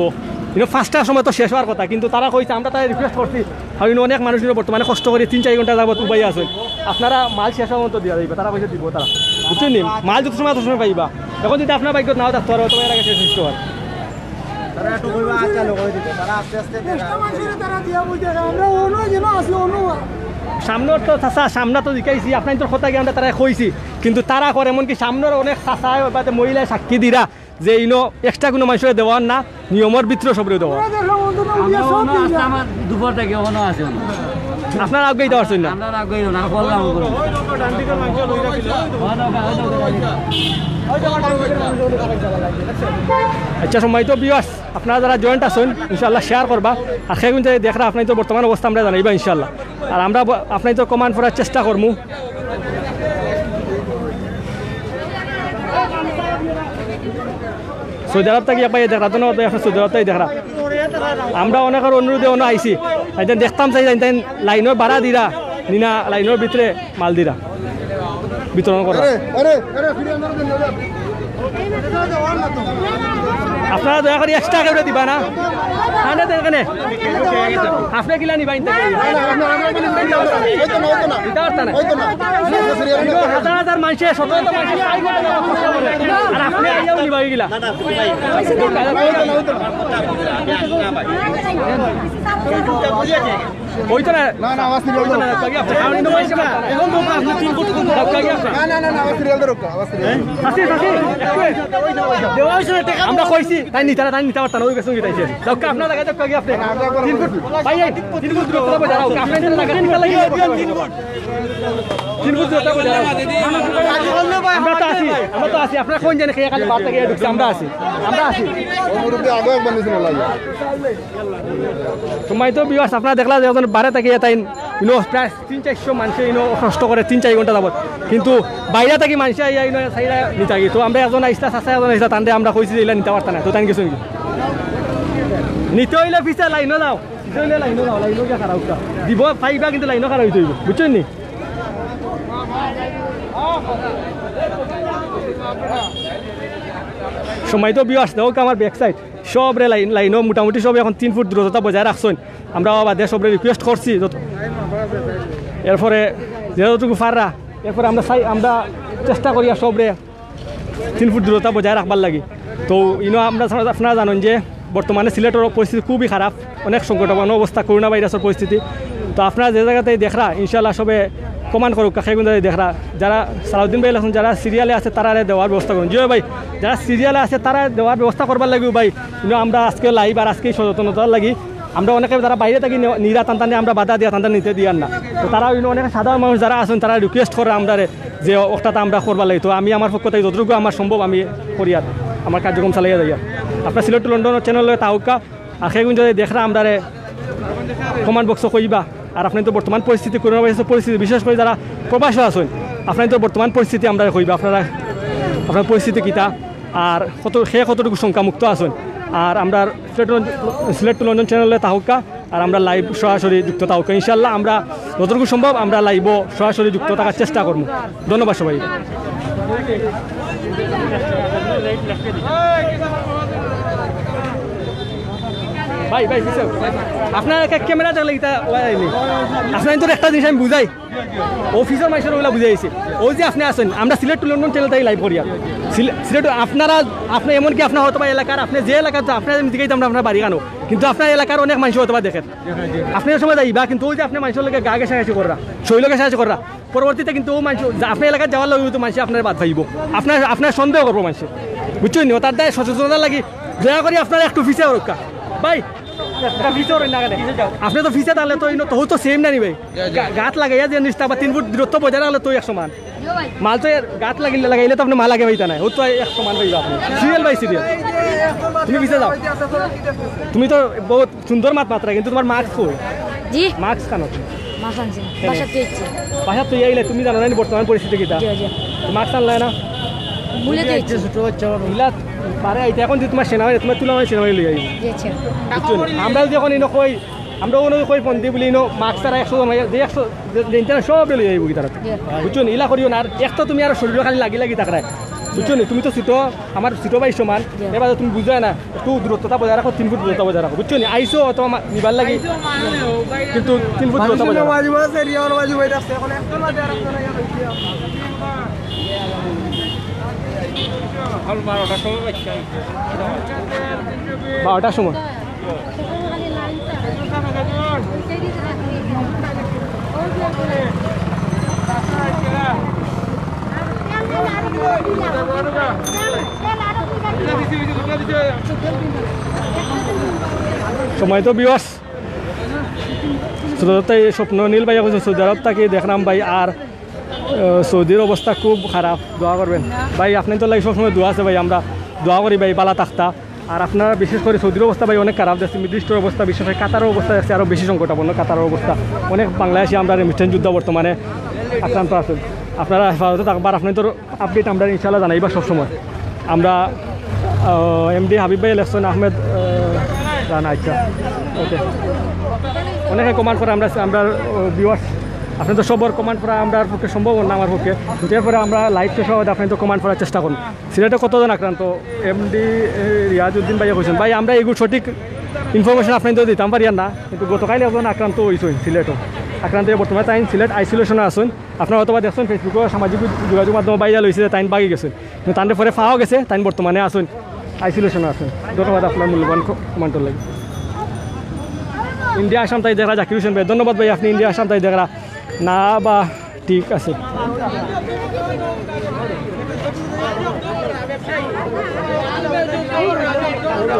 কিন্তু পাঁচটার সময় তো শেষ হওয়ার কথা, কিন্তু তারা কইছে, আমরা তাই রিকোয়েস্ট করছি, আর ইনো অনেক মানুষ ইনো বর্তমানে কষ্ট করি তিন চাইর ঘন্টা যাবত উবাই আছে, আপনারা মাল শেষ হওয়ার মতো দিয়া যাইবা, তারা কইছে দিব তারা, বুঝছইন নি? মাল যত সময় অত সময় পাইবা, এখন যদি আপনার ভাগ্যত নাও থাকতে পারে, তোমার আগে শেষ হইতে পারে। তারা একটু কইবা, আচ্ছা, লোক হয়ে দিবে। তারা আস্তে আস্তে চেষ্টা মানুষের তারা দিয়া বলতে থাকে, আমরা অন্য যেন আছি, অন্য সামনর তো চাচা, সামনে তো জিকাইছি, আপনাইনতর কথা কি আমরা তারারে কইছি, কিন্তু তারা করে এমনকি সামনর অনেক চাচা, ওই বাদে মহিলায় সাক্ষী দিরা যে ইনো এক্সট্রা কুনু মানষরে দেওয়ার না, নিয়মর ভিতরে সবরে দেওয়া। আমরা অনো আছি, আমার দুপুর থাকি অনো আছে, অনো। আপনারা আগে দিতা পারছইন না? আমরা আগে দিতাম, আর করলাম, করলাম। আচ্ছা, সম্মানিত ভিউয়ার্স, আপনারা যারা জয়েন্ট আছইন, ইনশাআল্লাহ শেয়ার করবা। আর কেগুন যারা দেখরা, আপনাইনতর বর্তমান অবস্থা আমরারে জানাইবা ইনশাআল্লাহ। আর আমরা ব-, আপনাইনতর কমেন্ট পড়ার চেষ্টা করমু। সৌদি আরব থাকি এক ভাইয়ে দেখরা, ধন্যবাদ ভাই, আপনে সৌদি আরব থাকি দেখরা। আমরা অনেকর অনুরোধে অনো আইছি, তাইন দেখতাম চাই, তাইন, তাইন লাইনর ভাড়া দিরা, নিনা লাইনর ভিতরে মাল দিরা, বিতরণ করা। আরে, আরে, আরে, ফিরে আনো, আনো, আনো। আপনারা দয়া করি এক্সট্রা কেউরে দিবা না। আনে দেন এখানে। আপনে কিলা নিবা ইনতে? দিতা পারতা না। ইনো হাজার হাজার মানষে, শত শত মানষে, আর আপনে আইয়াও নিবা ইগুলা। ওই তো না। না, না, আবার সিরিয়াল ধরো। দাও কাকি আপনে। এখন তো আপনে তিন ফুট কম। দাও কাকি আপনে। না, না, না, না, আবার সিরিয়াল ধরো, আবার সিরিয়াল। চাচি, চাচি। আমরা কইছি, তাইন নিতা না, তাইন নিতা পারতা না, ওই গেছে গিয়ে তাইছে। দাও কাকি, আপনার জায়গায় দাও কাকি আপনে। তিন ফুট, ভাই, এই, তিন ফুট দূরে কোথাও বসে দাঁড়াও। আপনি এটা লাগা, এটা লাগা। তিন ফুট দূরে কোথাও বসে দাঁড়াও। আমরা তো আছি, আমরা তো আছি। আপনারা কোন জানে খেয়ে খালি বার্তা খেয়ে ঢুকছে, আমরা আছি, আমরা আছি। ওই মুরব্বি আগে একবার নিছিল লাগে। সম্মানিত ভিউয়ার্স, আপনারা দেখলা যে একজন বারে তাকিয়া তাইন ইনো প্রায় তিন চাইরশো মানষে ইনো কষ্ট করে তিন চাইর ঘন্টা যাবত, কিন্তু বাইরে থাকি মানষে আইয়া ইনো চাইরা নিতা গি। তো আমরা একজন আইছলা, চাচা একজন আইছলা, তানরে আমরা কইছি যে ইলা নিতা পারতা না, তো তাইন গেছইন গি। নিতে অইলে পিছে লাইনো যাও, পিছে অইলে লাইনো যাও, লাইনো গিয়া খাড়া উঠা। দিব পাইবা, কিন্তু লাইনো খাড়া অইতে অইব, বুঝছইন নি? সম্মানিত ভিউয়ার্স, দেখউক্কা আমার ব্যাক সাইড। সবরে লাইন, লাইনো মোটামুটি সব এখন তিন ফুট দূরত্বটা বজায় রাখছইন। আমরা বাদে সবরে রিকোয়েস্ট করছি যত, এরপরে যতটুকু পাররা, এরপরে আমরা চাই, আমরা চেষ্টা করি আর সবরে তিন ফুট দূরত্বটা বজায় রাখবার লাগি। তো ইনো আমরা, আপনারা জানইন যে বর্তমানে সিলেটর পরিস্থিতি খুবই খারাপ, অনেক সংকটাপন্ন অবস্থা, করোনা ভাইরাসর পরিস্থিতি। তো আপনারা যে জাগাতেই দেখরা, ইনশাআল্লাহ সবে কমেন্ট করউক্কা, কেগুন জাগাত দেখরা, যারা সালাউদ্দিন ভাই আছইন, যারা সিরিয়ালে আছে, তারারে দেওয়ার ব্যবস্থা করুন। জি ভাই, যারা সিরিয়ালে আছে, তারা দেওয়ার ব্যবস্থা করবার লাগিও ভাই। ইনো আমরা আজকে লাইভ আর আজকে এই সচেতনতার লাগি আমরা অনেকে যারা বাইরে থাকি নে-, নিরা তান তানে আমরা বাধা দিয়া তান তান নিতে দিয়ার না। তো তারা ইনো অনেক সাধারণ মানুষ যারা আছইন, তারা রিকোয়েস্ট করে আমরারে যে অটাটা আমরা করবার লাগি। তো আমি আমার পক্ষ থাকি যতটুকু আমার সম্ভব আমি করিয়ার, আমার কার্যক্রম চালাইয়া যাইয়ার। আপনারা সিলেট টু লন্ডন চ্যানেলে থাকউক্কা, আর কেগুন যদি দেখরা আমরারে কমেন্ট বক্সো কইবা। আর আপনারা তো বর্তমান পরিস্থিতি, করোনা ভাইরাসর পরিস্থিতি, বিশেষ করি যারা প্রবাসো আছইন, আপনারা তো বর্তমান পরিস্থিতি আমরারে কইবা, আপনারা, আপনার পরিস্থিতি কিতা, আর কত, কে কতটুকু শঙ্কামুক্ত আছইন। আর আমরার Sylhet to London, Sylhet to London চ্যানেলে থাকউক্কা, আর আমরা লাইভ সরাসরি যুক্ত থাকউক্কা। ইনশাআল্লাহ আমরা যতটুকু সম্ভব আমরা লাইভো সরাসরি যুক্ত থাকার চেষ্টা করমু। ধন্যবাদ সবাই। ভাই, ভাই, পিছে। আপনার একটা ক্যামেরা দেখলে ইটা ওয়াই আইনি। আপনার তো একটা জিনিস আমি বুঝাই। অফিসর মাইনষরে অলা বুঝাইছি। অউ যে আপনে আছইন, আমরা সিলেট টু লন্ডন চ্যানেল থাকি লাইভ করিয়ার। সিলে-, সিলেট আপনারা, আপনে এমনকি আপনার হয়তো বা এলাকার, আপনে যে এলাকাত, আপনে আমি জিগাইতাম না আপনার বাড়ি কানো, কিন্তু আপনার এলাকার অনেক মাইনষে হয়তো বা দেখের। আপনে এই সময় যাইবা, কিন্তু অউ যে আপনে মাইনষর লগে গা ঘেষাঘেষি কররা, শরীল ঘেষাঘেষি কররা, পরবর্তীতে কিন্তু অউ মাইনষ, যে আপনার এলাকাত যাওয়ার লগে তো মাইনষে আপনারে বাদ পাইবো। আপনার, আপনার সন্দেহ করবো মাইনষে। বুঝছইন নি? অতার দায় সচেতনতার লাগি দয়া করি আপনারা একটু পিছে অউক্কা। ভাই, একটা পিছে অইন না কেনে? আপনে তো পিছে থাকলে তো ইনো তো, তো সেম না নি ভাই? গা-, গাত লাগাইয়া যে নিচটা বা তিন ফুট দূরত্ব বজায় রাখলে তো এক সমান। মাল তো এর গাত লাগিলে, লাগাইলে তো আপনে মাল আগে পাইতা নায়। অউ তো এক সমান পাইবা আপনে। Serial by serial. তুমি পিছে যাও। তুমি তো বহুত সুন্দর মাত মাতরায়, কিন্তু তুমার মাস্ক কই? জি? মাস্ক কানো? মাস্ক আনছি না। কেনে? বাসাত থুই আইছি। বাসাত থুই আইলে তুমি জানো না নি বর্তমান পরিস্থিতি কিতা? জি, জি। মাস্ক আনলায় না? ভুলে তো আইছি। ইলা পারে আইতে, এখন যদি তুমার সেনাবাহিনী, তুমার তুলা মানে সেনাবাহিনী লই আইবো। জি, আচ্ছা। বুঝছো নি? আমরা যদি এখন ইনো কই, আমরা অনো কই ফোন দি বুলি ইনো মাস্ক ছাড়া একশো জন অইয়া, যে একশো, যে, যে ইন্টারনেট সব লই আইবো কি তারা। জি। বুঝছো নি? ইলা করিও না। আর এক তো তুমি আর শরীল খালি লাগি লাগি থাকরায়। বুঝছো নি? তুমি তো ছোট, আমার ছোট ভাই সমান। জি। এবার তুমি বুঝায় না। একটু দূরত্বটা বজায় রাখো, তিন ফুট দূরত্ব বজায় রাখো, বুঝছো নি? আইছো অথবা মা-, নিবার লাগি, কিন্তু তিন ফুট দূরত্ব বজায় রাখো। বারোটার সময়। সম্মানিত ভিউয়ার্স, শ্রোতা, এই স্বপ্ন নীল ভাইয়ে কইছইন সৌদি আরব থাকি দেখরাম ভাই, আর আহ, সৌদির অবস্থা খুব খারাপ, দোয়া করবেন। ভাই, আপনাইনতর লাগি সবসময় দোয়া আছে ভাই, আমরা দোয়া করি ভাই, ভালা থাকতা। আর আপনারা বিশেষ করি সৌদির অবস্থা ভাই অনেক খারাপ দেখছি, মিডল ইস্টর অবস্থা, বিশেষ করি কাতারর অবস্থা দেখছি আরো বেশি সংকটাপন্ন। কাতারর অবস্থা অনেক বাংলাদেশি আমরা রেমিটেন্স যোদ্ধা বর্তমানে আক্রান্ত আছইন। আপনারা হেফাজতে থাকবা, আপনাইনতর আপডেট আমরা ইনশাআল্লাহ জানাইবা সবসময়। আমরা, আহ, এমডি হাবিব ভাই, ইলেকশন আহমেদ, আহ, রানা, আচ্ছা, ওকে। অনেকে কমেন্ট করে, আমরা, আমরা, আহ, ভিউয়ার্স, আপনাইনতর সবর কমেন্ট পড়া আমরার পক্ষে সম্ভব না, আমার পক্ষে। এরপরে আমরা লাইভ শেষ হওয়ার আপনাইনতর কমেন্ট পড়ার চেষ্টা করমু। সিলেটো কতজন আক্রান্ত? এমডি, এ, রিয়াজউদ্দিন ভাইয়ে কইছইন। ভাই, আমরা এগুর সঠিক ইনফরমেশন আপনাইনতরে দিতাম পারিয়ার না, কিন্তু গতকাইল একজন আক্রান্ত অইছইন সিলেটো। আক্রান্ত অইয়া বর্তমানে তাইন সিলেট আইসোলেশনো আছইন। আপনারা হয়তোবা দেখছইন, Facebook-ও সামাজিক যোগাযোগ মাধ্যমে ভাইরাল অইছে যে তাইন ভাগি গেছইন। কিন্তু তানরে পরে পাওয়া গেছে, তাইন বর্তমানে আছইন আইসোলেশনো আছইন। ধন্যবাদ আপনার মূল্যবান ক-, কমেন্টর লাগি। ইন্ডিয়া আসাম থাকি দেখরা জাকির হোসেন ভাই, ধন্যবাদ ভাই, আপনি ইন্ডিয়া আসাম থাকি দেখরা। না বা ঠিক আছে।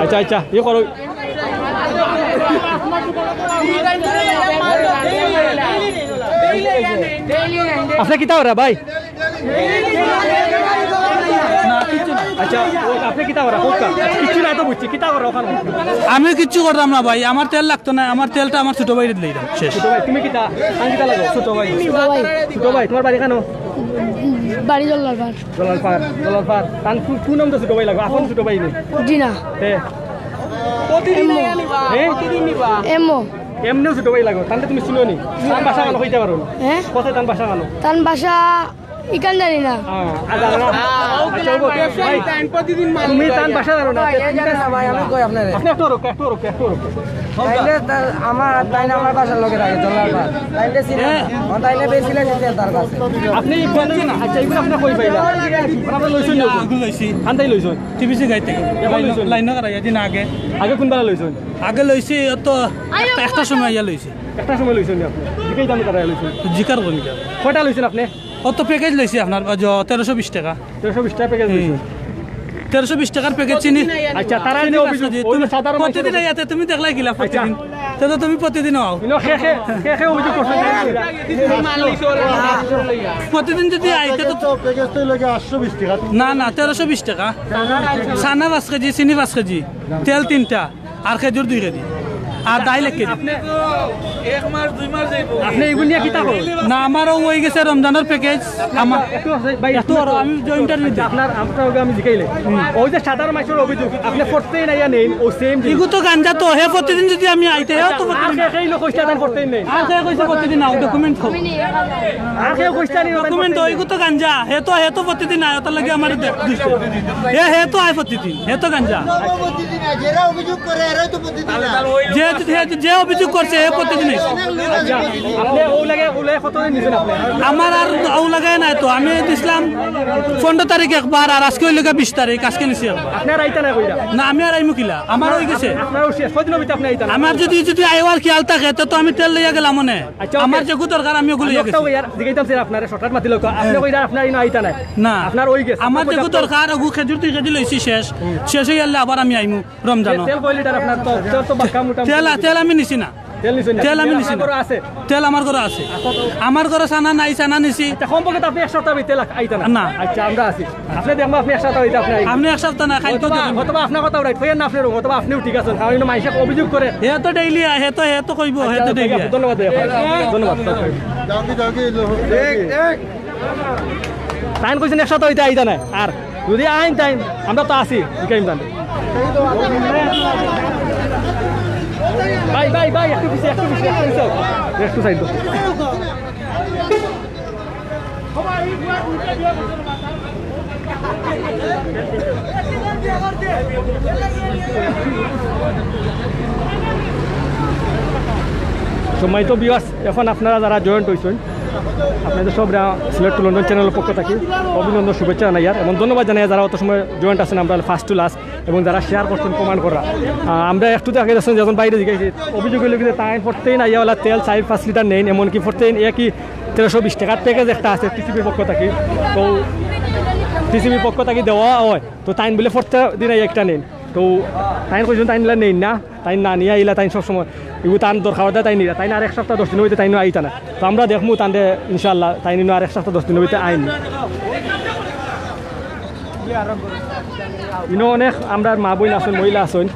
আচ্ছা, আচ্ছা, ইয়ে করো। আপনি কিতা করা ভাই? আচ্ছা, ও, আপনি কিতা করা? হোক কা। আচ্ছা, কিচ্ছু না তো বুঝছি, কিতা করা ওখানে? আমি কিচ্ছু করতাম না ভাই, আমার তেল লাগতো না, আমার তেলটা আমার ছোট ভাইরে দিলাইলাম, শেষ। ছোট ভাই, তুমি কিতা? কান কিতা লাগো? ছোট ভাই। ছোট ভাই। ছোট ভাই, তোমার বাড়ি কানো? বাড়ি জল্লারপাড়। জল্লারপাড়, জল্লারপাড়। তান কু-, কুন নাম তো ছোট ভাই লাগো? আপন ছোট ভাই নি? জি না। তে? এমও। এ? এমও। এমনেও ছোট ভাই লাগো, তানরে তুমি চিনো নি? তান বাসা কানো কইতা পারো নি? হ্যাঁ? কোথায় তান বাসা কানো? তান বাসা ইখান জানি না। হ্যাঁ, আর জানো না? আচ্ছা, ও ব্যবসায়ী ভাই, তাইন প্রতিদিন মাল তুমি তান বাসা জানো না? ভাই, এই জানে না ভাই, আমি কই আপনারে। আপনি একটু রুক, একটু রুক, একটু রুক। তাইলে তার, আমার, তাইলে আমার বাসার লগে থাকে, জল্লারপাড়। তাইলে চিনে না। হ্যাঁ। ও তাইলে বেশি লাগে যে তার কাছে। আপনি এই বলছেন না? আচ্ছা, এগুলো আপনি কই পাইলা? আপনারা লইছেন না? আগে লইছি। কান্দাই লইছেন? টিভিসি গাড়ি থেকে। এখন লাইন, লইছেন? লাইন না করাইয়া দিন আগে। আগে কোন বেলা লইছেন? আগে লইছি, অত একটা, একটার সময় আইয়া লইছি। একটার সময় লইছেন নি আপনি? জিকাই দাম করাইয়া লইছেন? জিকার কোন গিয়া? কয়টা লইছেন আপনি? অত প্যাকেজ লইছি আপনার, বাজো তেরোশো বিশ টাকা। তেরোশো বিশ টাকা প্যাকেজ হুম। লইছেন? তেরোশো বিশ টাকার প্যাকেজ চিনি। আচ্ছা, তারা চিনি যে পাঁচ অভিযোগ, কেজি। ওই তুমি যে সাধারণ মানুষের প্রতিদিন অভিযোগ। আইতে তুমি দেখলাই কিলা আচ্ছা। প্রতিদিন? তে তো তুমি প্রতিদিন আও। ইনো খে খে, খে খে অভিযোগ করছেন। প্রতিদিন যদি আইতে তো তো প্যাকেজ তো লাগে আটশো বিশ টাকা। না, না, তেরোশো বিশ টাকা। সানা পাঁচ কেজি, চিনি পাঁচ কেজি, তেল তিনটা, আর খেজুর দুই কেজি, আর ডাইল এক কেজি। আপনি তো এক মাস, দুই মাস যাইব। আপনি এগুলো নিয়ে কিতা করবেন? না, আমারও অই গেছে রমজানের প্যাকেজ। আমার একটু আছে, ভাই, একটু একটু আরো আমি যে ইন্টারভিউ দিই। আপনার, আপনার ওকে আমি জিকাইলে। ওই যে সাধারণ মানুষের অভিযোগ, আপনি প্রতিদিন আইয়া নেন, ও সেম জিনিস। ইগু তো গাঞ্জা তো, হে প্রতিদিন যদি আমি আইতে, হে তো আর প্রতিদিন। কে, কে লোক কইছে তাই প্রতিদিন নেই? আর কে কইছে প্রতিদিন আও, ডকুমেন্ট হোক। আর কেউ কইছে নি, ডকুমেন্ট হোক, ইগু তো গাঞ্জা, হে তো, হে তো প্রতিদিন আয়, ওটার লাগি আমার দেখ, দুষ্ট। হে, হে তো আয় প্রতিদিন, হে তো গাঞ্জা। প্রতিদিন আয়, যারা অভিযোগ করে, এরাই তো প্রতিদিন আয়। যে, যে, যে অভিযোগ করছে, হে প্রতিদিন আইছে। আচ্ছা, আপনি ও লাগে, ও লাগে কতদিন নিছেন আপনি? আমার আর ও লাগে নাই তো, আমি দিছিলাম পনেরো তারিখ একবার, আর আজকে অইলো গিয়া বিশ তারিখ, আজকে নিছি একবার। আপনি আর আইতা না কইরা? না, আমি আর আইমু কিলা, আমার অই গেছে। আপনার ও শেষ, কয়দিন অইতে আপনি আইতা না? আমার যদি, যদি আইবার খেয়াল থাকে, তো, তো আমি তেল লইয়া গেলাম মনে। আচ্ছা, ওকে। আমার যেগু দরকার আমি ওগুলো আমি ইয়ে একটা গেছি। ওই আর জিগাইতাম স্যার, আপনারে শর্টকাট মাতি লউক্কা। আপনি হ্যাঁ। কইরা আপনার ইনো আইতা নাই। না। আপনার ওই গেছে। আমার যেগু দরকার, ওগু খেজুর দুই কেজি লইছি শেষ। হুম। শেষ অইয়ারলে আবার আমি আইমু রমজানো। তেল কয় লিটার আপনার তো? তেল তো বাক্কা মোটামুটি। তেল, তেল আমি নিছি না। তেল নিছেন না? তেল আমি নিছি না। আপনার ঘরে আছে? তেল আমার ঘরে আছে। আচ্ছা, তো আমার ঘরে চানা নাই, চানা নিছি। আচ্ছা, সম্পর্কে তো আপনি এক সপ্তাহ ভিতরে আইতা না। না। আচ্ছা, আমরা আছি। আপনি দেখবো, আপনি এক সপ্তাহ হইতে আপনি আইবেন। আপনি এক সপ্তাহ না, কালকে অথবা, দেখবেন। অথবা আপনার কথা right, হইয়া না আপনি wrong, অথবা আপনিও ঠিক আছেন, কারণ ইনো মাইনষে অভিযোগ করে। হে তো ডেইলি আয়, হে তো, হে তো কইবো, হে তো আচ্ছা, ডেইলি আয়। ধন্যবাদ ভাই, আপনাকে। ধন্যবাদ। তাইন কইছেন এক সপ্তাহ হইতে আইতা না, আর যদি আইন তাইন আমরা তো আছি, জিকাইম তান। ভাই, ভাই, ভাই, একটু পিছে, একটু পিছে, একটু পিছে। একটু সাইড দাও। সম্মানিত ভিউয়ার্স, এখন আপনারা যারা জয়েন্ট হইছেন, আপনাদের সবরে সিলেট টু লন্ডন চ্যানেলের পক্ষ থাকি অভিনন্দন, শুভেচ্ছা জানাইয়ার এবং ধন্যবাদ জানাইয়ার, যারা অত সময় জয়েন্ট আছেন আমরা ফার্স্ট টু লাস্ট এবং যারা শেয়ার করছেন, কমেন্ট করা। আহ, আমরা একটু আগে দেখছেন যখন বাইরে জিজ্ঞাসি, অভিযোগ হইল কি যে তাইন প্রত্যেক আইয়া ওলা তেল চার পাঁচ লিটার নেইন, এমনকি প্রত্যেক একই তেরোশো বিশ টাকার প্যাকেজ একটা আছে টিসিবির পক্ষ থাকি। তো টিসিবির পক্ষ থাকি দেওয়া হয়, তো তাইন বলে প্রত্যেক দিন আইয়া একটা নেইন। তো তাইন কইছেন তাইন নিলা নেইন না, তাইন না নিয়া আইলা, তাইন সবসময় এগু তান দরকার হতে তাইন নিলা, তাইন আর এক সপ্তাহ দশ দিন হইতে তাইন আইতা না। তো আমরা দেখমু তানরে ইনশাআল্লাহ, তাইন ইনো আর এক সপ্তাহ দশ দিন হইতে আইন। ইনো অনেক আমরার মা বইন আছইন, মহিলা আছইন।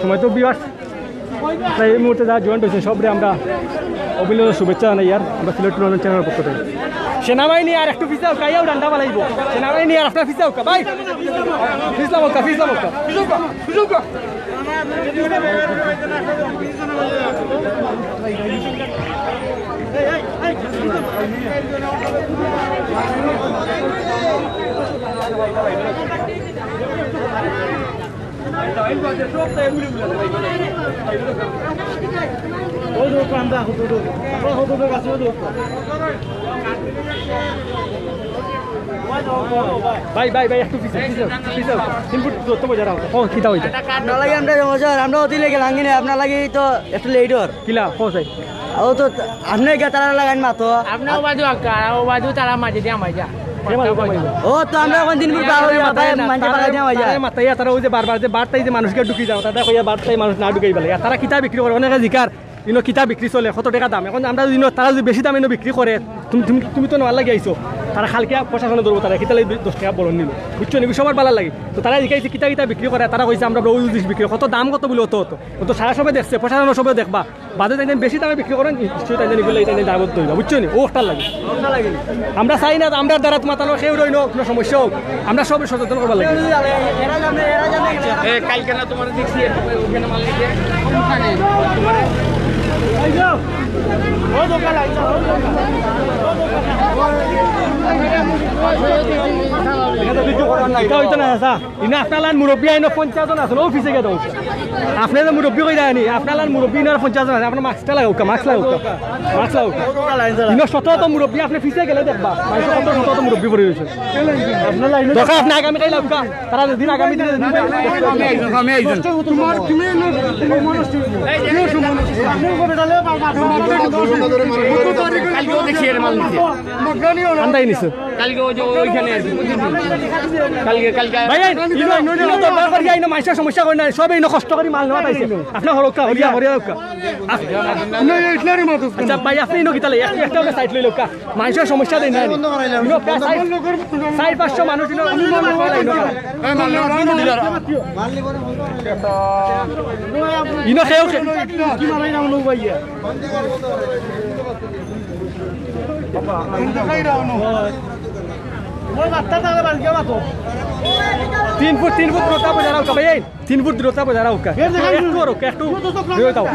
সময় তো বিয়ার, তাই এই মুহূর্তে যারা জয়েন্ট হয়েছে সবরে আমরা অভিনন্দন, শুভেচ্ছা জানাইয়ার আমরা সিলেট টু লন্ডন চ্যানেলের পক্ষ থেকে। সেনাবাহিনী আর একটু পিছাও, কাইয়াও ডান্ডা বালাইব। সেনাবাহিনী আর আপনার পিছাও, ভাই। পিছলা মক্কা, পিছলা মক্কা। ভাই, ভাই, ভাই, একটু পিছে, পিছে, পিছে। তিন ফুট দূরত্ব বজায় রাখো। ও, কিতা হইছে? না লাগে আমরা সমস্যা, আমরা অতি লেগে লাঙ্গি না, আপনার লাগি তো একটু লেট অর। কিলা, ও সাই। ও তো আপনি গিয়া তারা লাগাইন মাতো। আপনি ও বাজু আক্কা, ও বাজু তারা মাঝে দিয়া মাইজা। ও তো আমরা এখন দিন ভর বার হইয়া মাথায় মাঝে তারা পাকা দিয়া মাইজা। তারা মাথায় তারা ওই যে বারবার যে বার্তায় যে মানুষকে ঢুকি যাও, তারা কইয়া বার্তায় মানুষ না ঢুকাই বলে। তারা কিতা বিক্রি করে, অনেকে জিকার, ইনো কিতা বিক্রি চলে, কত টাকা দাম। এখন আমরা যদি ইনো, তারা যদি বেশি দামে ইনো বিক্রি করে, তুমি, তুমি, তুমি তো নেওয়ার লাগি আইছো। তারা কালকে প্রশাসনে ধরবো, তারা কিতা লাগি দশ টাকা বলন নিল, বুঝছো নি? সবার ভালো লাগে। তো তারা জিকাইছে কিতা কিতা বিক্রি করে, তারা কইছে আমরা ব্লাউজ পিস বিক্রি, কত দাম কত বলে অত অত। ও তো সারা সবে দেখছে, প্রশাসন সবে দেখবা। বাদে তাই বেশি দামে বিক্রি করেন, নিশ্চয়ই তাই জানি বলে, তাই জানি দাবত দইবা, বুঝছো নি? ও ওটার লাগে। আমরা চাই না, আমরা দ্বারা তোমার তাহলে কেউ রইল, কোনো সমস্যা হোক, আমরা সবাই সচেতন করবার লাগে। এ, কালকে না তোমার দেখছি, ওখানে মাল নিতে। এটা হইতো না, চাচা। ইনো আপনার লান মুরব্বী আইনো পঞ্চাশ জন আছেন, অফিসে গিয়ে দাও। আপনি যে মুরব্বী কই দেয়নি, আপনার লান মুরব্বী ইনো আর পঞ্চাশ জন আছে, আপনার মাস্কটা লাগাউক্কা, মাস্ক লাগাউক্কা, মাস্ক লাগাউক্কা। ইনো শত শত মুরব্বী, আপনি পিছে গেলে দেখবা, মানুষ কত শত শত মুরব্বী পড়ে রয়েছে। আপনার লাইনে দরকার আপনি আগামী কাল আউক্কা, তারা যেদিন আগামী দিনে যেদিন আমি আইজন, আমি আইজন। তোমার, তুমি এলো, তুমি মানুষ তুমি। কেউ সমান না। আপনি উপরে তাহলে বা-, বা-, বা-, কালকেও দেখছি এর মাল নিছে। মগরানি হলো। আন্দাই নিছে। কালকে ওই যে ওইখানে আছে, বুঝলি? কালকে, কালকে ভাই, এই, ইনো, ইনো তো দরকার কি, ইনো মানুষের সমস্যা করে না, সব ইনো কষ্ট করি মাল নেওয়া পাইছে। আপনার হরক্কা, হরিয়া, হরিয়া হরক্কা। না, এই ইসলামী মত। আচ্ছা, ভাই, আপনি ইনো কিতালে? এক-, একটা সাইড লই লোকা। মানুষের সমস্যা দেয় না। ইনো প্রায় চার, চার পাঁচশো মানুষ ইনো, ইনো। ইনো কেউ খে- তিন ফুট, তিন ফুট দূরত্ব বজায় রাখো, ভাই, এই তিন ফুট দূরত্ব বজায় রাখো। একটু রাখো, একটু দূরে যাও।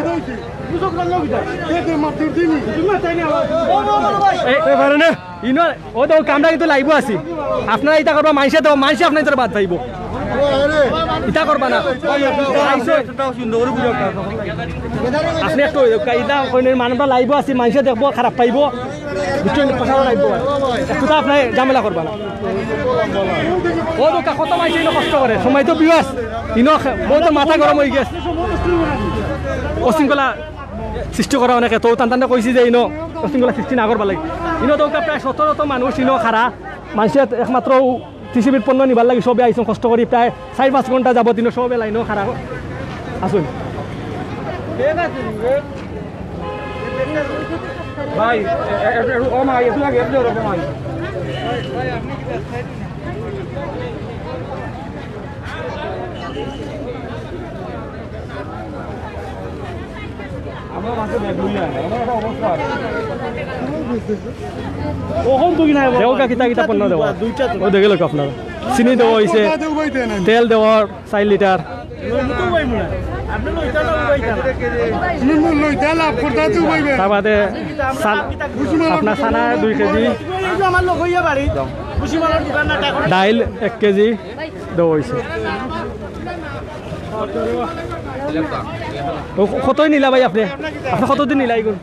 এই, এই, পারে না। ইনো, ও তো আমরা কিন্তু লাইভও আছি। আপনারা ইতা করবা, মানুষে দেবো, মানুষে আপনার ভিতরে বাদ পাইবো। ইতা করবা না। আপনি একটু, ইতা কইলে মানুষ লাইভও আছি, মানুষে দেখবো, খারাপ পাইবো। বুঝছেন? প্রশাসন আইবো। একটু তো আপনি ঝামেলা করবা না। ও তো কত মানুষ ইনো কষ্ট করে, সময় তো বিবাস। ইনো খে-, ও তো মাথা গরম হয়ে গেছে। অশৃঙ্খলা সৃষ্টি করা অনেকে, তো তান তানরে কইছি যে ইনো অশৃঙ্খলা সৃষ্টি না করবার লাগি। ইনো তো প্রায় সতেরোশো মানুষ ইনো খাড়া, মানুষে একমাত্র টিসিবির পণ্য নিবার লাগি সবে আইছইন কষ্ট করি, প্রায় চার পাঁচ ঘন্টা যাবত ইনো সবে লাইনো খাড়া আছইন। ভাই, এ-, এ-, একটু কম আই, একটু আগে, একটু কম আই। আমরা মাঝে ব্যাগ লইয়া, আমার একটা অবস্থা আছে। ওখান তো কিনা দেও কা কিতা কিতা পণ্য দেওয়া? দুইটা তো। ও দেখে লোক আপনার। চিনি দেওয়া হইছে, তেল দেওয়ার চার লিটার। তার বাদে সান-, আপনার চানা দুই কেজি, ডাইল এক কেজি দেওয়া অইছে। ও, কতই নিলা ভাই আপনে? আপনে কতদি নিলা ইগুন?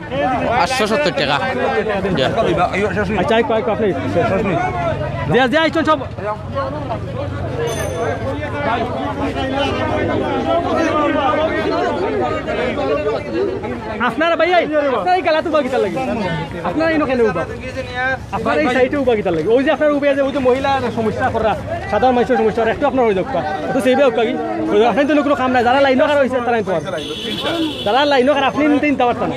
আটশো সত্তর টাকা। আচ্ছা, আইকো, আইকো, আপনে। দিয়া, দিয়া, আইছইন সব। আপনারা ভাই, এই, আপনারা এই গালাত উবা কিতার লাগি? আপনারা ইনো কেনে উবা? আপনারা এই সাইডে উবা কিতার লাগি? ওই যে আপনারা উবা যে, ওই যে মহিলা সমস্যা কররা, সাধারণ মানুষর সমস্যা, একটু আপনারা ওই যাউক্কা। তো সেইভাবে উবা কি? ওই আপনারা তো কোনো কাম নাই, যারা লাইনো খাড়া অইছে, তারা নিতে পারবে। যারা লাইনো খাড়া, আপনে নিতে, নিতে পারতেন না।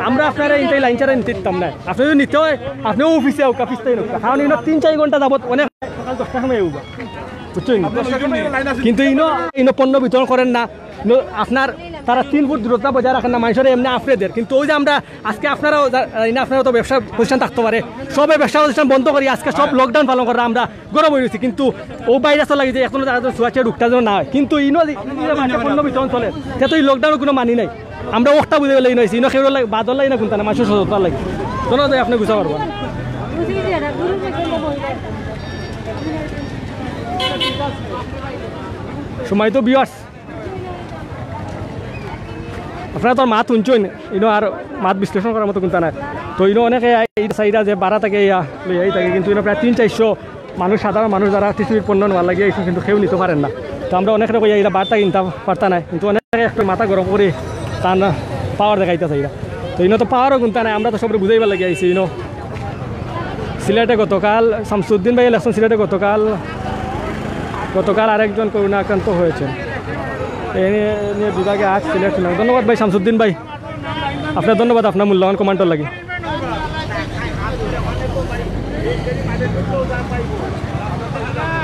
আমরা আপনারা ইনতে লাইন ছাড়া নিতে দিতাম না। আপনে যদি নিতে হয়, আপনে অফিসে উবা, অফিস থাকি নিউক্কা। কারণ ইনো তিন চাইর ঘন্টা যাবত অনেক সকাল দশটার সময় উবা। বুঝছইন? কিন্তু ইনো, ইনো পণ্য বিতরণ করের না। ইনো আপনার তারা তিন ফুট দূরত্ব বজায় রাখের না, মানুষরে এমনে আফরে দের। কিন্তু ওই যে আমরা আজকে আপনারাও যা-, ইনো আপনারাও তো ব্যবসা প্রতিষ্ঠান থাকতো পারে, সবে ব্যবসা প্রতিষ্ঠান বন্ধ করি আজকে সব লকডাউন পালন কররা আমরা গরম অই রইছি। কিন্তু ও ভাইরাসর লাগি যে এখনো তারা তো ছুয়াছুয়া ঢুকতা যেন না হয়। কিন্তু ইনো যে, ইনো যে মানুষর পণ্য বিতরণ চলে, তে তো এই লকডাউনর কোনো মানি নাই। আমরা ওটা বুঝে গেলে ইনো আইছি, ইনো কেউর লাগি বাদর লাগি না, কুন্তা না, মানুষর সহজতার লাগি। চলো যাই, আপনে গুছা পারবা। সম্মানিত ভিউয়ার্স, আপনারা তো মাত হুনছইন, ইনো আর মাত বিশ্লেষণ করার মতো কুন্তা নাই। তো ইনো অনেকে আই-, এই সাইডা যে বারা থাকে ইয়া লইয়া আই থাকে, কিন্তু ইনো প্রায় তিন চাইরশো মানুষ, সাধারণ মানুষ যারা কৃষির পণ্য নেওয়ার লাগি আইছইন, কিন্তু কেউ নিতে পারের না। তো আমরা অনেকরে কইয়া ইরা বার্তা কিনতা পারতা নায়, কিন্তু অনেকে একটু মাথা গরম করি তান পাওয়ার দেখাইতা চাইরা। তো ইনো তো পাওয়ারও কুন্তা নাই, আমরা তো সবরে বুঝাইবার লাগি আইছি। ইনো সিলেটে গতকাল শামসুদ্দিন ভাই লেখছইন, সিলেটে গতকাল, গতকাল আরেকজন করোনা আক্রান্ত হয়েছেন। এ নিয়ে, নিয়ে বিভাগে আজ সিলেট ছিল। ধন্যবাদ ভাই শামসুদ্দিন ভাই, আপনার ধন্যবাদ আপনার মূল্যবান কমেন্টর লাগি।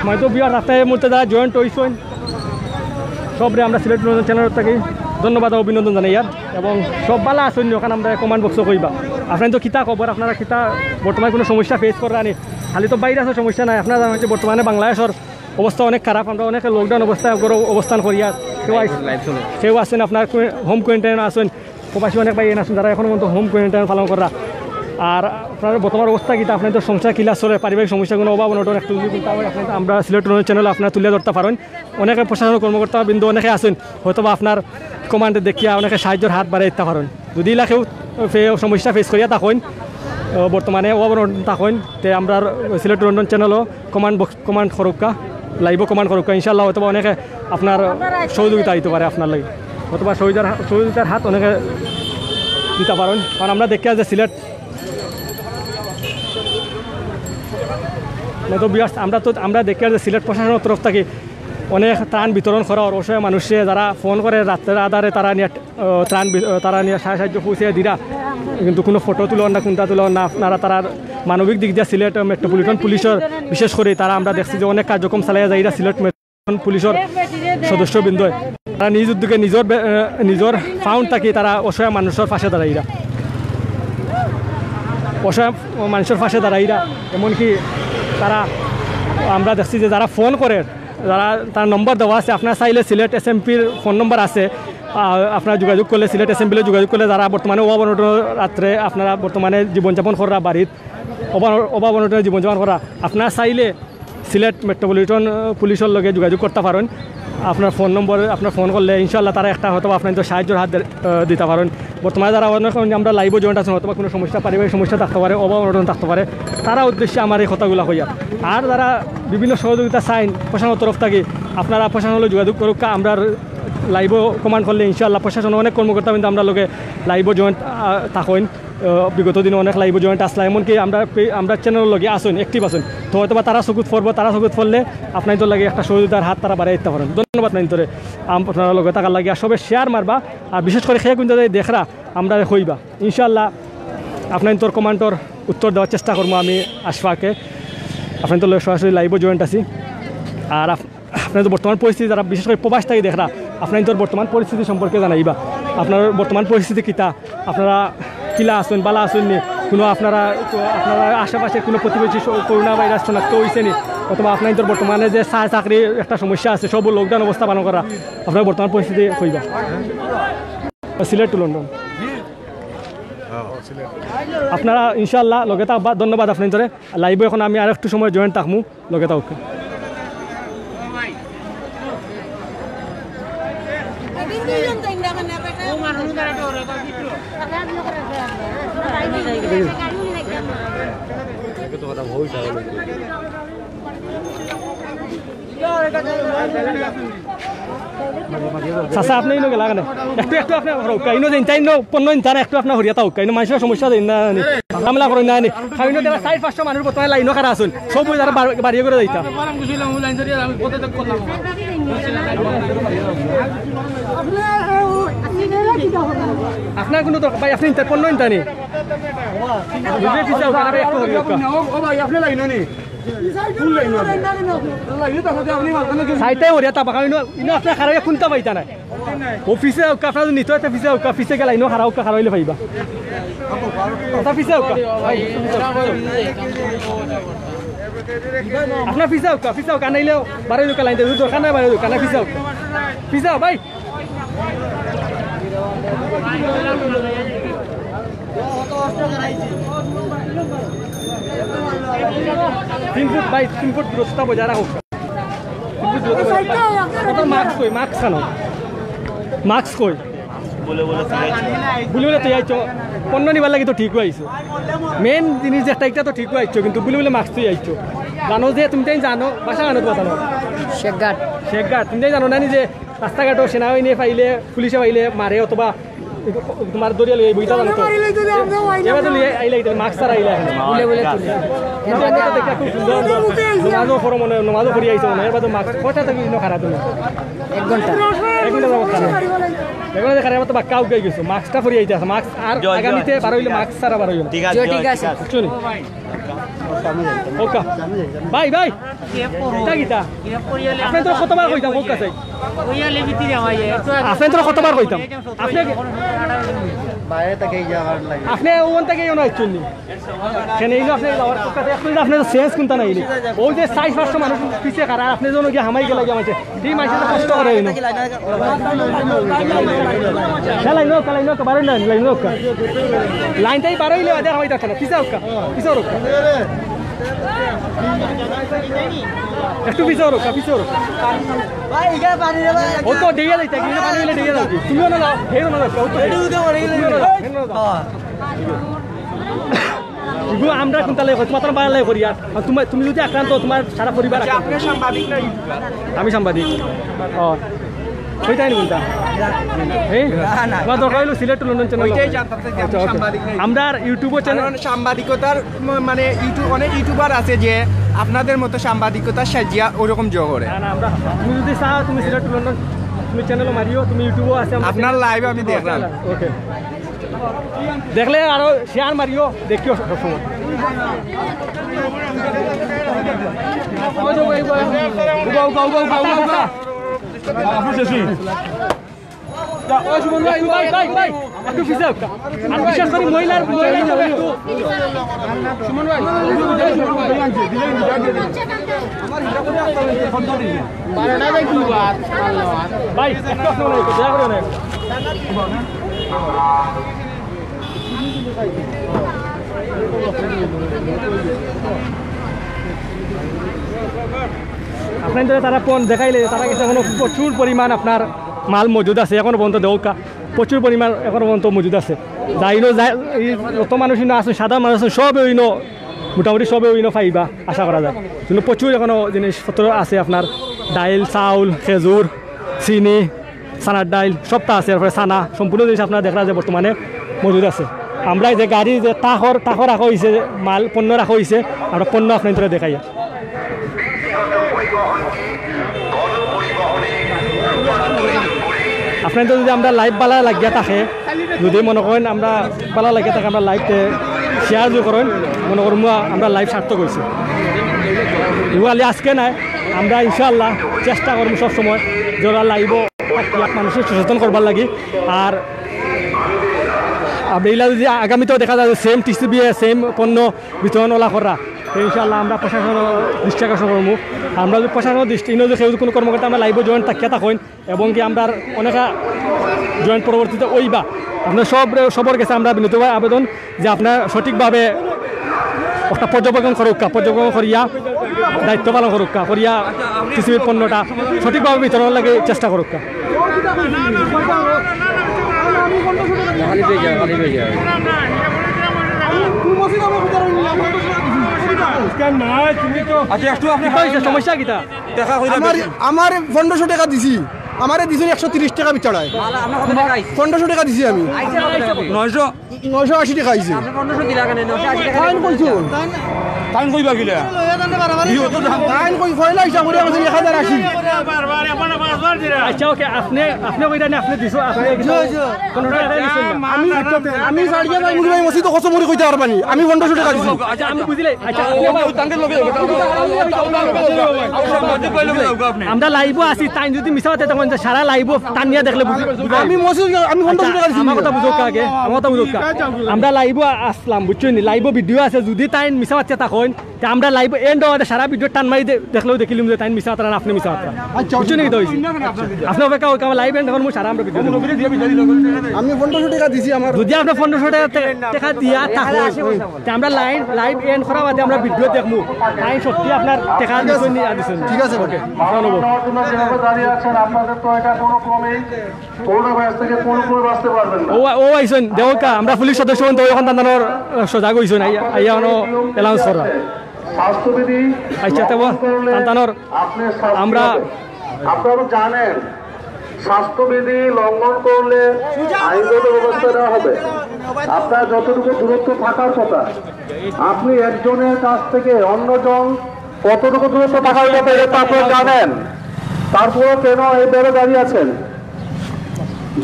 হয়তো ভিউয়ার রাস্তায় এই মুহূর্তে যারা জয়েন্ট হইছইন, সবরে আমরা সিলেট বিনোদন চ্যানেল থাকি ধন্যবাদ ও অভিনন্দন জানাইয়ার। এবং সব ভালা আছইন নি, ওখানে আমরা কমেন্ট বক্সে কইবা। আপনারা তো কিতা খবর, আপনারা কিতা বর্তমানে কোনো সমস্যা ফেস কররা নি? খালি তো ভাইরাসর সমস্যা নাই, আপনারা জানেন যে বর্তমানে বাংলাদেশর অবস্থা অনেক খারাপ, আমরা অনেকে লকডাউন অবস্থায় ঘরো অবস্থান করিয়ার। কেউ আইস-, কেউ আছইন আপনার কো-, হোম কোয়ারেন্টাইন আছইন, প্রবাসী অনেক ভাই আছইন যারা এখনো পর্যন্ত হোম কোয়ারেন্টাইন পালন কররা। আর আপনার বর্তমান অবস্থা কিতা, আপনার তো সংসার কিলা চলে, পারিবারিক সমস্যা কোনো অভাব অনটন একটু যদি চিন্তা হয়, আপনার আমরা সিলেট চ্যানেল আপনারা তুলে ধরতে পারেন। অনেকে প্রশাসন কর্মকর্তা বৃন্দ অনেকে আছইন, হয়তো বা আপনার কমেন্ট দেখিয়া অনেকে সাহায্যর হাত বাড়াই দিতে পারেন। যদি ইলা কেউ ফে-, সমস্যা ফেস করিয়া থাকইন, আহ, বর্তমানে অভাব অনটন থাকইন, তে আমরার সিলেট বিনোদন চ্যানেলও কমেন্ট বক্স, কমেন্ট করউক্কা, লাইভও কমেন্ট করউক্কা, ইনশাআল্লাহ হয়তো বা অনেকে আপনার সহযোগিতা দিতে পারে আপনার লাগি, হয়তো বা সহযোগিতার হা-, সহযোগিতার হাত অনেকে দিতে পারেন। কারণ আমরা দেখিয়ার যে সিলেট, মানে তো ভিউয়ার্স, আমরা তো, আমরা দেখিয়ার যে সিলেট প্রশাসনের তরফ থাকি অনেক ত্রাণ বিতরণ করা অর, অসহায় মানুষরে যারা ফোন করে রাত্রের আধারে তারা নিয়া, আহ, ত্রাণ বি-, আহ, তারা নিয়া সাহায্য সাহায্য পৌঁছে দিরা, কিন্তু কোনো ফটো তুলইন না, কুন্তা তুলইন না, আপনারা তারার মানবিক দিক দিয়া সিলেট মেট্রোপলিটন পুলিশর বিশেষ করি তারা আমরা দেখছি যে অনেক কার্যক্রম চালাইয়া যাইরা সিলেট মেট্রোপলিটন পুলিশর সদস্যবৃন্দ। তারা নিজ উদ্যোগে নিজর বে-, আহ, নিজর ফাউন্ড থাকি তারা অসহায় মানুষর পাশে দাঁড়াইরা, অসহায় মানুষর পাশে দাঁড়াইরা। এমনকি তারা, আমরা দেখছি যে যারা ফোন করে, যারা তার নম্বর দেওয়া আছে, আপনারা চাইলে সিলেট এসএমপির ফোন নম্বর আছে, আহ, আপনারা যোগাযোগ করলে, সিলেট এসএমপির লগে যোগাযোগ করলে যারা বর্তমানে অভাব অনটন রাত্রে আপনারা বর্তমানে জীবনযাপন কররা বাড়িত, অভাব, অভাব অনটনে জীবনযাপন কররা, আপনারা চাইলে সিলেট মেট্রোপলিটন, আহ, পুলিশর লগে যোগাযোগ করতে পারেন। আপনার ফোন নম্বর, আপনার ফোন করলে ইনশাআল্লাহ তারা একটা হয়তো বা আপনার সাহায্যর হাত দে-, আহ, দিতে পারেন। বর্তমানে যারা অনেক আমরা লাইভও জয়েন্ট আছেন, হয়তো বা কোনো সমস্যা, পারিবারিক সমস্যা থাকতে পারে, অভাব অনটন থাকতে পারে, তারা উদ্দেশ্যে আমার এই কথাগুলো কইয়া। আর যারা বিভিন্ন সহযোগিতা চাইন প্রশাসনের তরফ থাকি, আপনারা প্রশাসনের লগে যোগাযোগ করউক্কা। আমরা লাইভও কমেন্ট করলে ইনশাআল্লাহ প্রশাসনের অনেক কর্মকর্তা কিন্তু আমরা লগে লাইভও জয়েন্ট, আহ, থাকইন। আহ, বিগত দিনে অনেক লাইভও জয়েন্ট আসলা, এমনকি আমরা পে-, আমরা চ্যানেলর লগে আছইন, অ্যাক্টিভ আছইন। তো হয়তো বা তারা চকুত পড়বো, তারা চকুত পড়লে আপনার লগে একটা সহযোগিতার হাত তারা বাড়াই দিতে পারেন। ধন্যবাদ নাইন্তরে, আম-, আপনারা লগে থাকার লাগি। আর সবে শেয়ার মারবা, আর বিশেষ করে সে কিন্তু দেখরা, আমরা কইবা। ইনশাআল্লাহ আপনার তোর কমেন্টর উত্তর দেওয়ার চেষ্টা করবো আমি আশফাকে। আপনার তোর লগে সরাসরি লাইভও জয়েন্ট আছি। আর আপ-, আপনার তো বর্তমান পরিস্থিতি, যারা বিশেষ করে প্রবাস থাকি দেখরা, আপনার তোর বর্তমান পরিস্থিতি সম্পর্কে জানাইবা। আপনার বর্তমান পরিস্থিতি কিতা, আপনারা কিলা আছইন, বালা আছইন নি, কোনো আপনারা, তো আপনারা আশেপাশে কোনো প্রতিবেশী স-, করোনা ভাইরাস শনাক্ত হইছে নি, অথবা আপনার ইন্তর বর্তমানে যে চা চাকরি একটা সমস্যা আছে, সব lockdown অবস্থাপনা করা, আপনার বর্তমান পরিস্থিতি কইবা। Sylhet to London. আপনারা ইনশাআল্লাহ লগে থাকবা। ধন্যবাদ আপনার ইন্তরে। Live-ও এখন আমি আর একটু সময় join থাকমু, লগে থাকউক্কা। চাচা, আপনে ইনো গেলা কেনে? একটু, একটু আপনে হরউক্কা। ইনো যে ইনতা ইনো পণ্য ইনতা না, একটু আপনে হরিয়া থাকউক্কা। ইনো মানষর সমস্যা দেইন না নি। ঝামেলা করইন না নি। খাইনো তারা চাইর পাঁচশো মানুষ বর্তমানে লাইনো খাড়া আছইন। সব ওই তারা বার-, বাড়িয়ে করে যাইতা। আপনার কোনো দরকার, ভাই, আপনে ইনতা পণ্য ইনতা নি। বুঝলে কি চাও? আপনে একটু হরিয়া থাকউক্কা। ও, ও ভাই, আপনে লাইনো নি? কোন লাইনো? লাইনো তো আছে, আপনে মাঝখানে গেছেন। সাইডে হরিয়া থাকবা, কারণ ইনো, ইনো আপনে খাড়াইয়া কুনতা পাইতা না। ও পিছে আউক্কা, আপনার নিতে হয়, পিছে আউক্কা, পিছে গেলে ইনো খাড়া আউক্কা, খাড়া অইলে পাইবা। আচ্ছা, পিছে আউক্কা। ভাই, আপনার পিছে আউক্কা, পিছে আউক্কা, আনাইলে বারই যাউক্কা লাইন, দরকার নাই বারই যাউক্কা, না পিছে আউক্কা। পিছে আও, ভাই। তিন ফুট, ভাই, তিন ফুট দূরত্ব বজায় রাখো। তিন ফুট দূরত্ব বজায় রাখো। মাস্ক কই? মাস্ক আনো। মাস্ক কই? বুলে বুলে তুই আইছো। পণ্য নিবার লাগি তো ঠিকউ আইছো। Main জিনিস যেটা, এটা তো ঠিকউ আইছো, কিন্তু বুলে বুলে মাস্ক তুই আইছো। জানো যে তুমি তাই জানো, ভাষা জানো তো জানো। শেখঘাট। শেখঘাট, তুমি তাই জানো না নি যে রাস্তাঘাটও সেনাবাহিনী পাইলে, পুলিশে পাইলে মারে অথবা তোমার দরিয়া লইয়া বইতা জানো তো। এবার তো লইয়া আইলে, এটা মাস্ক ছাড়া আইলে এখন। বুলে বুলে তুলে। না, আমরা তো দেখি খুব সুন্দর। নমাজও পড়ো মনে হয়, নমাজও পড়ি আইছো মনে হয়। এবার তো মাস্ক কয়টা থেকে ইনো খাড়া তুমি? এক ঘন্টা। এক ঘন্টা যাবত খাড়া। এখন যে খাড়া, এবার তো বাক্কা উগাই গেছো। মাস্কটা পরি আইতে আছে। মাস্ক আর জয়, জয়। আগামীতে বার হইলে মাস্ক ছাড়া বার হইও না। ঠিক আছে, জয়, ঠিক জয়, আছে। ঠিক আছে। বুঝছো নি? ওকা। ভাই, ভাই। কিতা কিতা? আপনে তো কতবার কইতাম, ওকা চাই। আপনে তো কতবার কইতাম। আপনে বাইরে থেকে এই যাওয়ার লাগে। আপনে ওখান থেকে ইনো আইছইন নি? কেনে ইনো আপনে যাওয়ার কথা, আপনে তো চেঞ্জ কোনটা নাই নি? ওই যে চাইর পাঁচশো মানুষ পিছে খাড়া, আপনে যেন গিয়া হামাই গেলা গিয়া মাঝে। এই মাঝে তো কষ্ট করে ইনো। খেলাই নো, খেলাই নো, বারো লাইন, লাইন নো। লাইনটাই বারো হইলে আদে হামাই দেখে না। পিছে উক্কা, পিছে উক্কা। একটু পিছে উক্কা, পিছে উক্কা। ও তো দেইয়া যাইতা, কিন্তু পানি হইলে দেইয়া যাও। তুমিও না যাও, হেরো না যাও, ও তো হেরো না যাও, হেরো না যাও। ইগু আমরা কোনটা লাই করি, তোমার তো বাড়া লাই করি আর। আর তুমি, তুমি যদি আক্রান্ত, তোমার সারা পরিবার আচ্ছা, আক্রান্ত। আপনি সাংবাদিক না YouTuber? আমি সাংবাদিক। ও, ওইটাই নি কোনটা? এই? না, না। তোমার দরকার হইলো সিলেট to লন্ডন চ্যানেল। ওইটাই জানতাম চাই যে আপনি আচ্ছা, ওকে। সাংবাদিক না YouTuber। আমরা YouTube-ও চ্যানেল। কারণ সাংবাদিকতার ম-, মানে YouTube, অনেক YouTuber আছে যে আপনাদের মতো সাংবাদিকতা সাজিয়া ওরকম জো করে। না, না, আমরা, তুমি যদি চাও, তুমি সিলেট to লন্ডন, তুমি চ্যানেলও মারিও, তুমি YouTube-ও আছে, আমরা আপনার live আমি দেখলাম। ওকে। দেখলে আরো শেয়ার মারিও, দেখিও সবসময়। উবা, উবা, উবা, উবা, উবা। ভাই, ভাই, ভাই, একটু পিছে হোক। আর বিশেষ করে মহিলার, মহিলার একটু। সুমন ভাই, ভাই, একটু আসসালামু আলাইকুম, দয়া করে অনেক। আপনার তারা পণ দেখাইলে তারা কাছে এখনো প্রচুর পরিমাণ আপনার মাল মজুদ আছে, এখনো পর্যন্ত দেওকা প্রচুর পরিমাণ এখনো পর্যন্ত মজুদ আছে। যাইনো যায়, এই যত মানুষ ইনো আছে, সাধারণ মানুষ আছে, সবে ইনো মোটামুটি সবে ইনো পাইবা আশা করা যায়। কিন্তু প্রচুর এখনো জিনিসপত্র আছে আপনার, ডাইল, চাউল, খেজুর, চিনি, চানার ডাইল, সবটা আছে। এরপরে চানা, সম্পূর্ণ জিনিস আপনারা দেখরা যে বর্তমানে মজুদ আছে। আমরা এই যে গাড়ি যে তাকর, তাকর রাখা হইছে, মাল পণ্য রাখা হইছে, আমরা পণ্য আপনার ভিতরে দেখাই। আপনার যদি আমরা live বালা লাগিয়া থাকে, যদি মনে করেন আমরা বালা লাগিয়া থাকে, আমরা live তে share যদি করেন, মনে করুন আমরা live সার্থক হইছে। এগুলো খালি আজকে নাই, আমরা ইনশাআল্লাহ চেষ্টা করবো সবসময় যে ওরা live-ও মানুষের সচেতন করবার লাগি। আর আমরা এগুলা যদি আগামীতেও দেখা যায় যে same টিসিবিএ, same পণ্য বিতরণ ওলা করা, ইনশাআল্লাহ আমরা প্রশাসনর দৃষ্টি আকর্ষণ করমু। আমরা যদি প্রশাসনর দৃষ্টি, ইনো যদি কেউ কোনো কর্মকর্তা আমরা লাইভো জয়েন্ট থাকিয়া থাকইন এবং কি আমরা অনেকে জয়েন্ট পরবর্তীতে অইবা, আপনার সব, সবর গেছে আমরা বিনীত আবেদন যে আপনারা সঠিকভাবে একটা পর্যবেক্ষণ করউক্কা, পর্যবেক্ষণ করিয়া দায়িত্ব পালন করউক্কা, করিয়া টিসিবির পণ্যটা সঠিকভাবে বিতরণর লাগি চেষ্টা করউক্কা। আচ্ছা, একটু আপনি কিতা অইছে? সমস্যা কিতা? আমার, আমার পনেরোশো টেকা দিছি, আমারে দিছইন একশো তিরিশ টেকা বিচারায়। পনেরোশো টেকা দিছি আমি। নয়শো। নয়শো আশি টেকা আইছে। তাইন কইছো? তাইন কইবা কিলা? তাইন কই পয়লা হিসাব করি আমাদের এক হাজার আশি। আচ্ছা, ওকে, আপনি, আপনি কইরা না, আপনি দিছো, আপনি কিছু পনেরোশো টেকা দিছেন না। আমি, আমি সারিয়া ভাই, মুরব্বি ভাই, মসজিদে কত মুড়ি কইতে পারবানি? আমি পনেরোশো টেকা দিছি। আচ্ছা, আমি বুঝলে, আচ্ছা, আপনি আমার আমরা লাইভও আছি, তাইন যদি মিছা মাতে তখন যে সারা লাইভও টানিয়া দেখলে বুঝি-, বুঝাই। আমি মসজিদ, আমি পনেরোশো টেকা দিছি। আমার কথা বুঝউক্কা আগে, আমার কথা বুঝউক্কা। আমরা লাইভও আ-, আসলাম, বুঝছো নি? লাইভও ভিডিও আছে, যদি তাইন মিছা মাতে তখন, তে আমরা লাইভও এন্ড অইতে সারা ভিডিও টান মারি দে-, দেখলেও দেখিলিমু যে তাইন মিছা মাতরা না আপনি মিছা মাতরা। আচ্ছা, বুঝছো নি কিতা অইছে? আপনি অপেক্ষা করউক্কা, আমার লাইভ এন্ড করমু, সারা আমরা ভিডিও দেখমু। আমি পনেরোশো টেকা দিছি আমার। যদি আপনি পনেরোশো টেকা টে-, টেকা দিয়া থাকো, তে আমরা লাইন, লাইভ এন্ড করার বাদে আমরা ভিডিও দেখমু। তাইন সত্যি আপনার টেকা দিছইন নি, আর দিছইন নি। ঠিক আছে, ওকে। ধন্যবাদ। আপনাদের তো এটা কোনো ক্রমেই করোনা ভাইরাস থেকে কোনো ক্রমে বাঁচতে পারবেন না। ও, ও আইছইন, দেখউক্কা, আমরা পুলিশ সদস্য অইন তো অখন তানতানোর, আহ, সজাগ অইছইন, আইয়া, আইয়া অনো অ্যানাউন্স করা। স্বাস্থ্যবিধি আচ্ছা, তে লঙ্ঘন করলে তানতানোর আপনি শাস্তি আমরা হবে। আপনারা জানেন, স্বাস্থ্যবিধি লঙ্ঘন করলে আইনগত ব্যবস্থা নেওয়া হবে। আপনার যতটুকু দূরত্ব থাকার কথা, আপনি একজনের কাছ থেকে অন্যজন কতটুকু দূরত্ব থাকার কথা, এটা তো আপনারা জানেন। তারপরেও কেন এইভাবে দাঁড়িয়ে আছেন?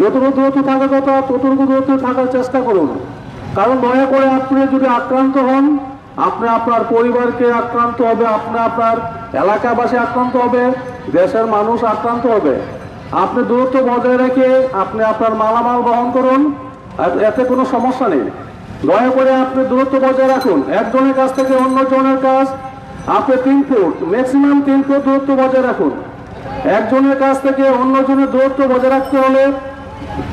যতটুকু দূরত্ব থাকার কথা, ততটুকু দূরত্ব থাকার চেষ্টা করুন। কারণ দয়া করে আপনি যদি আক্রান্ত হন, আপনি আপনার পরিবারকে আক্রান্ত হবে, আপনি আপনার এলাকাবাসী আক্রান্ত হবে, দেশের মানুষ আক্রান্ত হবে। আপনি দূরত্ব বজায় রেখে আপনি আপনার মালামাল বহন করুন, আর এতে কোনো সমস্যা নেই। দয়া করে আপনি দূরত্ব বজায় রাখুন, একজনের কাছ থেকে অন্যজনের কাছ আপনি তিন ফুট, ম্যাক্সিমাম তিন ফুট দূরত্ব বজায় রাখুন। একজনের কাছ থেকে অন্যজনের দূরত্ব বজায় রাখতে হলে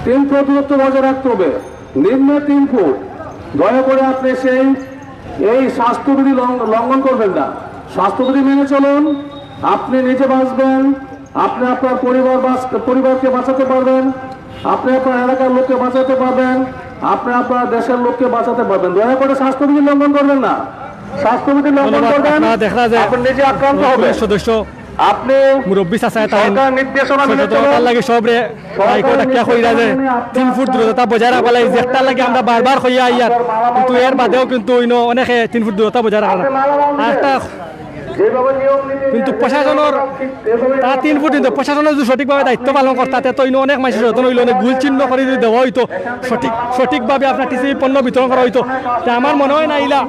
তিন ফুট দূরত্ব বজায় রাখতে হবে, নিম্নে তিন ফুট। দয়া করে আপনি সেই, এই স্বাস্থ্যবিধি লঙ্ঘ-, লঙ্ঘন করবেন না। স্বাস্থ্যবিধি মেনে চলুন, আপনি নিজে বাঁচবেন, আপনি আপনার পরিবার বাঁচ-, পরিবারকে বাঁচাতে পারবেন, আপনি আপনার এলাকার লোককে বাঁচাতে পারবেন, আপনি আপনার দেশের লোককে বাঁচাতে পারবেন। দয়া করে স্বাস্থ্যবিধি লঙ্ঘন করবেন না। স্বাস্থ্যবিধি লঙ্ঘন ধন্যবাদ। করবেন, আপনারা দেখরা যে আপনি নিজে আক্রান্ত হবেন। পুলিশ সদস্য আপনি মুরব্বি চাচায় তাইন সরকার নির্দেশনা মেনে সচেতনতার চলুন। লাগি সবরে সরকার বাইকো ডাকিয়া কইরা যে নির্দেশনা মেনে আপনি তিন ফুট দূরত্বতা বজায় রাখবার লাগি, যেটার লাগি আমরা বারবার কইয়া আইয়ার, কিন্তু এর বাদেও কিন্তু ইনো অনেকে তিন ফুট দূরত্ব বজায় রাখে না। আপনি মালামাল আর একটা যেভাবে নিয়ম নীতি কিন্তু প্রশাসনর, তারা তিন ফুট কিন্তু প্রশাসনে যদি সঠিকভাবে দায়িত্ব পালন করতা, তে তো ইনো অনেক মানুষ সচেতন অইলো, অনেক গোল চিহ্ন করি যদি দেওয়া অইতো, সঠিক, সঠিকভাবে আপনার টিসিবি পণ্য বিতরণ করা অইতো। তে আমার মনে অয় না ইলা,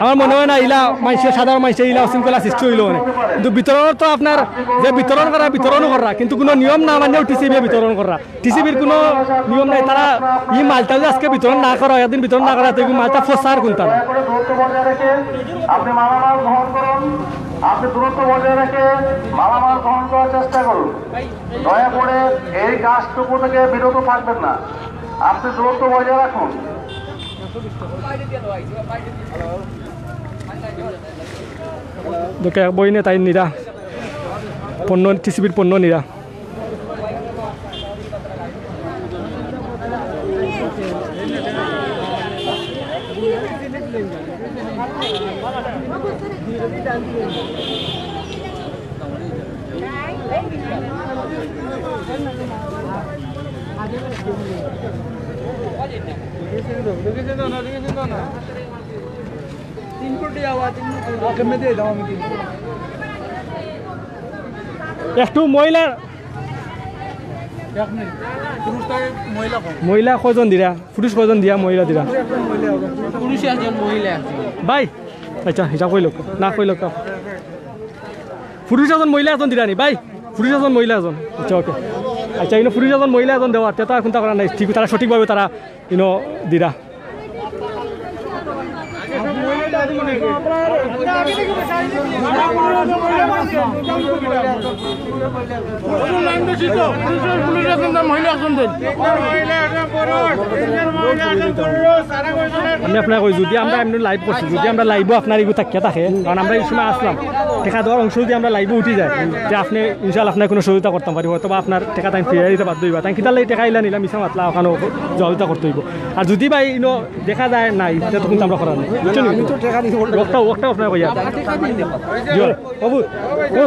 আমার মনে অয় না ইলা মানষে, সাধারণ মানষে ইলা উশৃঙ্খলা সৃষ্টি অইলো অনে। কিন্তু বিতরণ তো আপনার যে বিতরণ করা, বিতরণও করা, কিন্তু কোনো নিয়ম না মানিয়াও টিসিবি বিতরণ করা। টিসিবির কোনো নিয়ম নাই, তারা ই মালটা যদি আজকে বিতরণ না করা অয়, একদিন বিতরণ না করা অয়, তে ই মালটা ফসার কোনটা না। দূরত্ব বজায় রেখে আপনি মালামাল গ্রহণ করুন। আপনি দূরত্ব বজায় রেখে মালামাল গ্রহণ করার চেষ্টা করুন। দয়া করে এই কাজটুকু থেকে বিরত থাকবেন না, আপনি দূরত্ব বজায় রাখুন। দেখে এক বইনে তাই নিরা পণ্য, টিসিবির পণ্য নিরা। একটু মহিলা, মহিলা কয়জন দিরা? পুরুষ কয়জন দিয়া, মহিলা দিরা? পুরুষ একজন, মহিলা একজন। ভাই, আচ্ছা, হিসাব কইল না, কইল। পুরুষ একজন, মহিলা একজন দিরা নি ভাই? পুরুষ একজন, মহিলা একজন। আচ্ছা, ওকে। আচ্ছা, ইনো পুরুষ একজন, মহিলা একজন দেওয়ার, তে তো আর কুনতা করার নাই। ঠিক, তারা সঠিকভাবে তারা ইনো দিরা। আমি আপনারে কই, যুদি আমরা এমনে live করছি, যুদি আমরা live-ও আপনার ইগু থাকিয়া থাকে, কারণ আমরা ই সময় আছলাম, টেকা দেওয়ার অংশ যুদি আমরা live-ও উঠি যায়, তে আপনে ইনশাআল্লাহ আপনারে কুনু সহযোগিতা করতাম পারি, অথবা আপনার টেকা তাইন ফিরাই দিতা বাধ্য অইবা। তাইন কিতার লাগি টেকা ইলা নিলা মিছা মাতলা, অখানো জবাবদিহিতা করতে অইবো। আর যুদি ভাই ইনো দেখা যায় নাই, তে তো কুন্তা আমরা করার নাই, বুঝছইন নি? আমি তো টেকা দিতে পারতাম না। অকটা, অকটা আপনারে কইয়া। জি, বাবু, ও।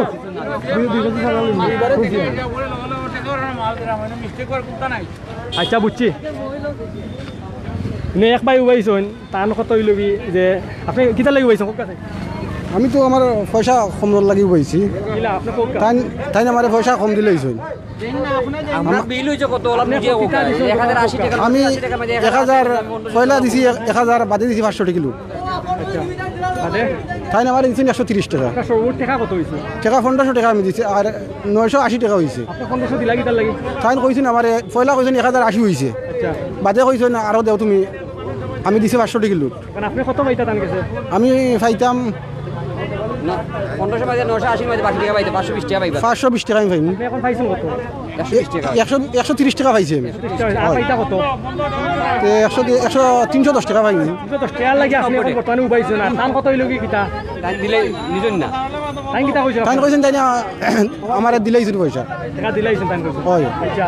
আচ্ছা, বুঝছি। নে, এক ভাই উবাইছইন, তান কথা অইলো কি যে, আপনে কিতার লাগি উবাইছইন, কউক্কা চাই? আমি তো আমার পয়সা কমর লাগি উবাইছি। কিলা, আপনে কউক্কা? তাইন, তাইন আমারে পয়সা কম দিলাইছইন। আমরা বিল অইছে কত, ওলা বুঝিয়া কউক্কা। এক হাজার আশি টেকা, আমি পনেরোশো আশি টেকা মাঝে এক হাজার পয়লা দিছি, এক হাজার, বাদে দিছি পাঁচশো টেকা কিলো। আচ্ছা, বাদে? তাইন আমারে দিছইন একশো তিরিশ টেকা। আপনার সর্বমোট টেকা কত অইছে? টেকা পনেরোশো টেকা আমি দিছি, আর নয়শো আশি টেকা অইছে। আপনে পনেরোশো দিলা কিতার লাগি? তাইন কইছইন আমারে, পয়লা কইছইন এক হাজার আশি অইছে, আচ্ছা। বাদে কইছইন আরো দেও তুমি, আমি দিছি পাঁচশো টেকা কিলো। কারণ আপনে কত পাইতা তান গেছে? আমি পাইতাম না, পনেরোশো বাদে নয়শো আশির মাঝে বাকি টেকা পাইতে, পাঁচশো বিশ টেকা পাইবা। পাঁচশো বিশ টেকা আমি পাইমু। আপনে এখন পাইছইন কত? একশো বিশ টেকা। একশো, একশো তিরিশ টেকা পাইছি আমি। বিশ টেকা, আর পাইতা কত? তে একশো দি-, একশো, তিনশো দশ টেকা পাইমু। তিনশো দশ টেকার লাগি আপনে এখন বর্তমানে উবাইছইন না। তান কথা অইলো কি কিতা? তাইন দিলে নিছইন না। তাইন কিতা কইছইন তাইন আপনে? কইছইন তাইন, আ, আমারে দিলাইছইন পয়সা। টেকা দিলাইছইন তাইন কইছইন। অয়। আচ্ছা,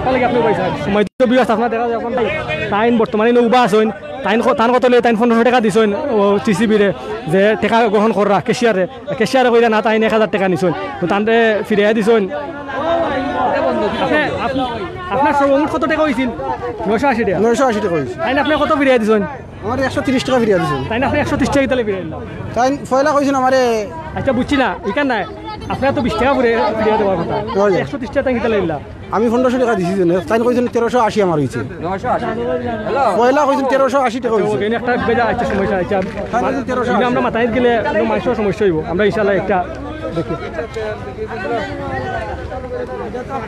তার লাগি আপনে উবাইছইন। সময় তো বিয়াস আপনার দেখা যায় এখন তাইন, তাইন বর্তমানে ইনো উবা আছইন। তাইন ক-, তান কথা অইলো তাইন পনেরোশো টেকা দিছইন ও টিসিবিরে, যে টেকা গ্রহণ কররা ক্যাশিয়ারে। ক্যাশিয়ারে কইরা না, তাইন এক হাজার টেকা নিছইন, তো তানরে ফিরাইয়া দিছইন। আপনে, আপ-, আপনার সর্বমোট কত টেকা অইছিল? নয়শো আশি টেকা। নয়শো আশি টেকা অইছে। তাইন আপনে কত ফিরাইয়া দিছইন? আমারে একশো তিরিশ টেকা ফিরাইয়া দিছইন। তাইন আপনে একশো তিরিশ টেকা কিতার লাগি ফিরাইলা? তাইন পয়লা কইছইন আমারে। আচ্ছা, বুঝছি না, ইখান নায়। আপনার তো বিশ টেকা ফিরাইয়া দেওয়ার কথা। অয়। একশো তিরিশ টেকা তাইন কিতার লাগি দিলা? আমি পনেরোশো টেকা দিছি যেনে, তাইন কইছইন তেরোশো আশি আমার অইছে। নয়শো আশি। হ্যালো। পয়লা কইছইন তেরোশো আশি টেকা অইছে। ওকে, একটা বেজা একটা সমস্যা আছে। তাইন কইছইন তেরোশো আশি। আমরা মাতানিত গেলে কোনো মানুষের সমস্যা অইবো। আমরা ইনশাআল্লাহ একটা দেখি।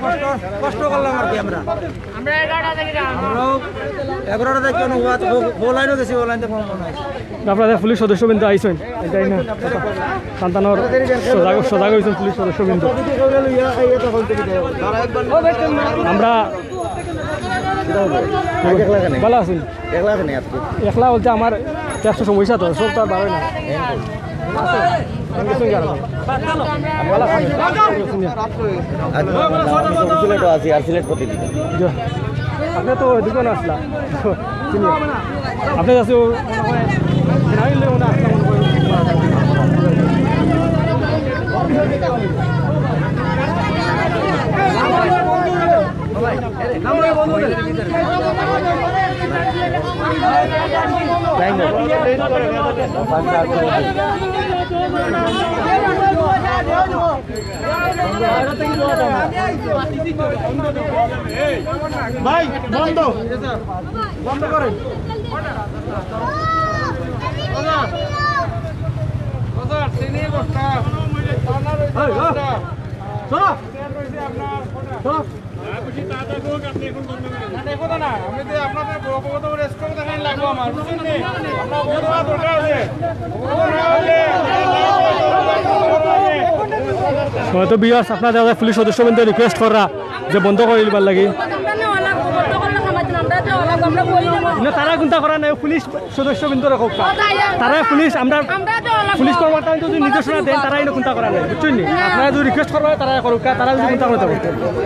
কষ্ট, কষ্ট করলাম আর কি আমরা। আমরা এগারোটা থেকে যাই। আমরা এগারোটা থেকে অনুবাদ, ও, ও লাইনও গেছি, ও লাইন থেকে ফোন নাই। আপনারা পুলিশ সদস্যবৃন্দ আইছইন, এটাই না? সন্তানর সজাগ, সজাগ অইছইন পুলিশ সদস্যবৃন্দ। আমরা ভালা আছইন? একলা কেনে আজকে? একলা বলতে আমার একটু সমস্যা তো, সব তো আর বারোয় না। আর সিলেটও আছি, আর সিলেট প্রতিদিন। জি। আপনি তো ওইদিকে না আসলা। চিনি। আপনি কাছে ও-, না হইলে ওনা আসলা মনে হয়। ভাই, বন্ধ। বন্ধ করেন। এই, এই। চলো। চলো। না, না, এখন তো না। আমি তো আপনাদের বড় বড় করে স্ট্রোক দেখাই লাগবো আমার, বুঝছেন নি? আপনার বড় বড় দরকার আছে। হয়তো ভিউয়ার্স, আপনারা যারা পুলিশ সদস্যবৃন্দ রিকোয়েস্ট করা যে বন্ধ করে দিবার লাগি। আমরা না অনেক বন্ধ করলে খামাইতে না, আমরা তো অনেক, আমরা বলি না। না, তারা কুন্তা করা নাই, পুলিশ সদস্যবৃন্দ রাখো। তারা পুলিশ, আমরা আমরা তো অনেক পুলিশ কর্মকর্তা যদি নির্দেশনা দেন, তারা এনে কুন্তা করা নাই, বুঝছেন নি? আপনারা যদি রিকোয়েস্ট করবেন, তারা করুক, তারা যদি কুন্তা করতে পারে,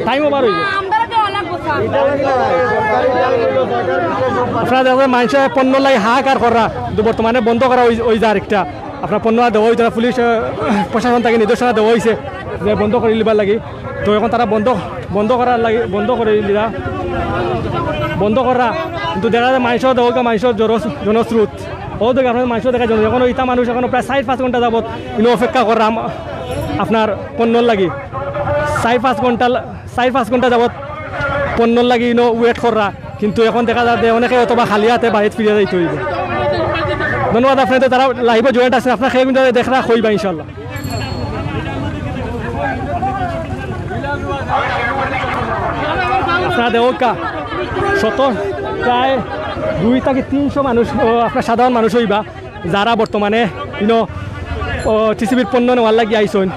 টাইম ওভার হইবে। আমরা তো অনেক গোসা। আপনারা দেখবেন, মানুষের পণ্য লাই হাহাকার করা, কিন্তু বর্তমানে বন্ধ করা ওই, ওই যার একটা আপনার পণ্য আর দেওয়া হইতো না, পুলিশ, আহ, প্রশাসন থেকে নির্দেশনা দেওয়া হয়েছে যে বন্ধ করে নিবার লাগি। তো এখন তারা বন্ধ, বন্ধ করার লাগি, বন্ধ করে দিলা, বন্ধ করা। কিন্তু দেখা যায় মানুষও দেখা, মানুষের জনস-, জনস্রোত। ও দেখে আপনার মানুষও দেখা যায়, এখন ইতা মানুষ এখনো প্রায় চার পাঁচ ঘন্টা যাবত ইনো অপেক্ষা করলাম আপনার পণ্যর লাগি। চার পাঁচ ঘন্টা লা-, চার পাঁচ ঘন্টা যাবত পণ্যর লাগি ইনো ওয়েট কররা, কিন্তু এখন দেখা যায় যে অনেকে হয়তো বা খালি হাতে বাড়িত ফিরে যাইতে হইবে। ধন্যবাদ আপনাদের, তারা লাইভে জয়েন্ট আছেন, আপনারা কেউ কিন্তু দেখরা কইবা ইনশাল্লাহ। আপনারা দেখউক্কা, শত প্রায় দুই থেকে তিনশো মানুষ, ও, আপনার সাধারণ মানুষ হইবা, যারা বর্তমানে ইনো ও টিসিবির পণ্য নেওয়ার লাগি আইছইন।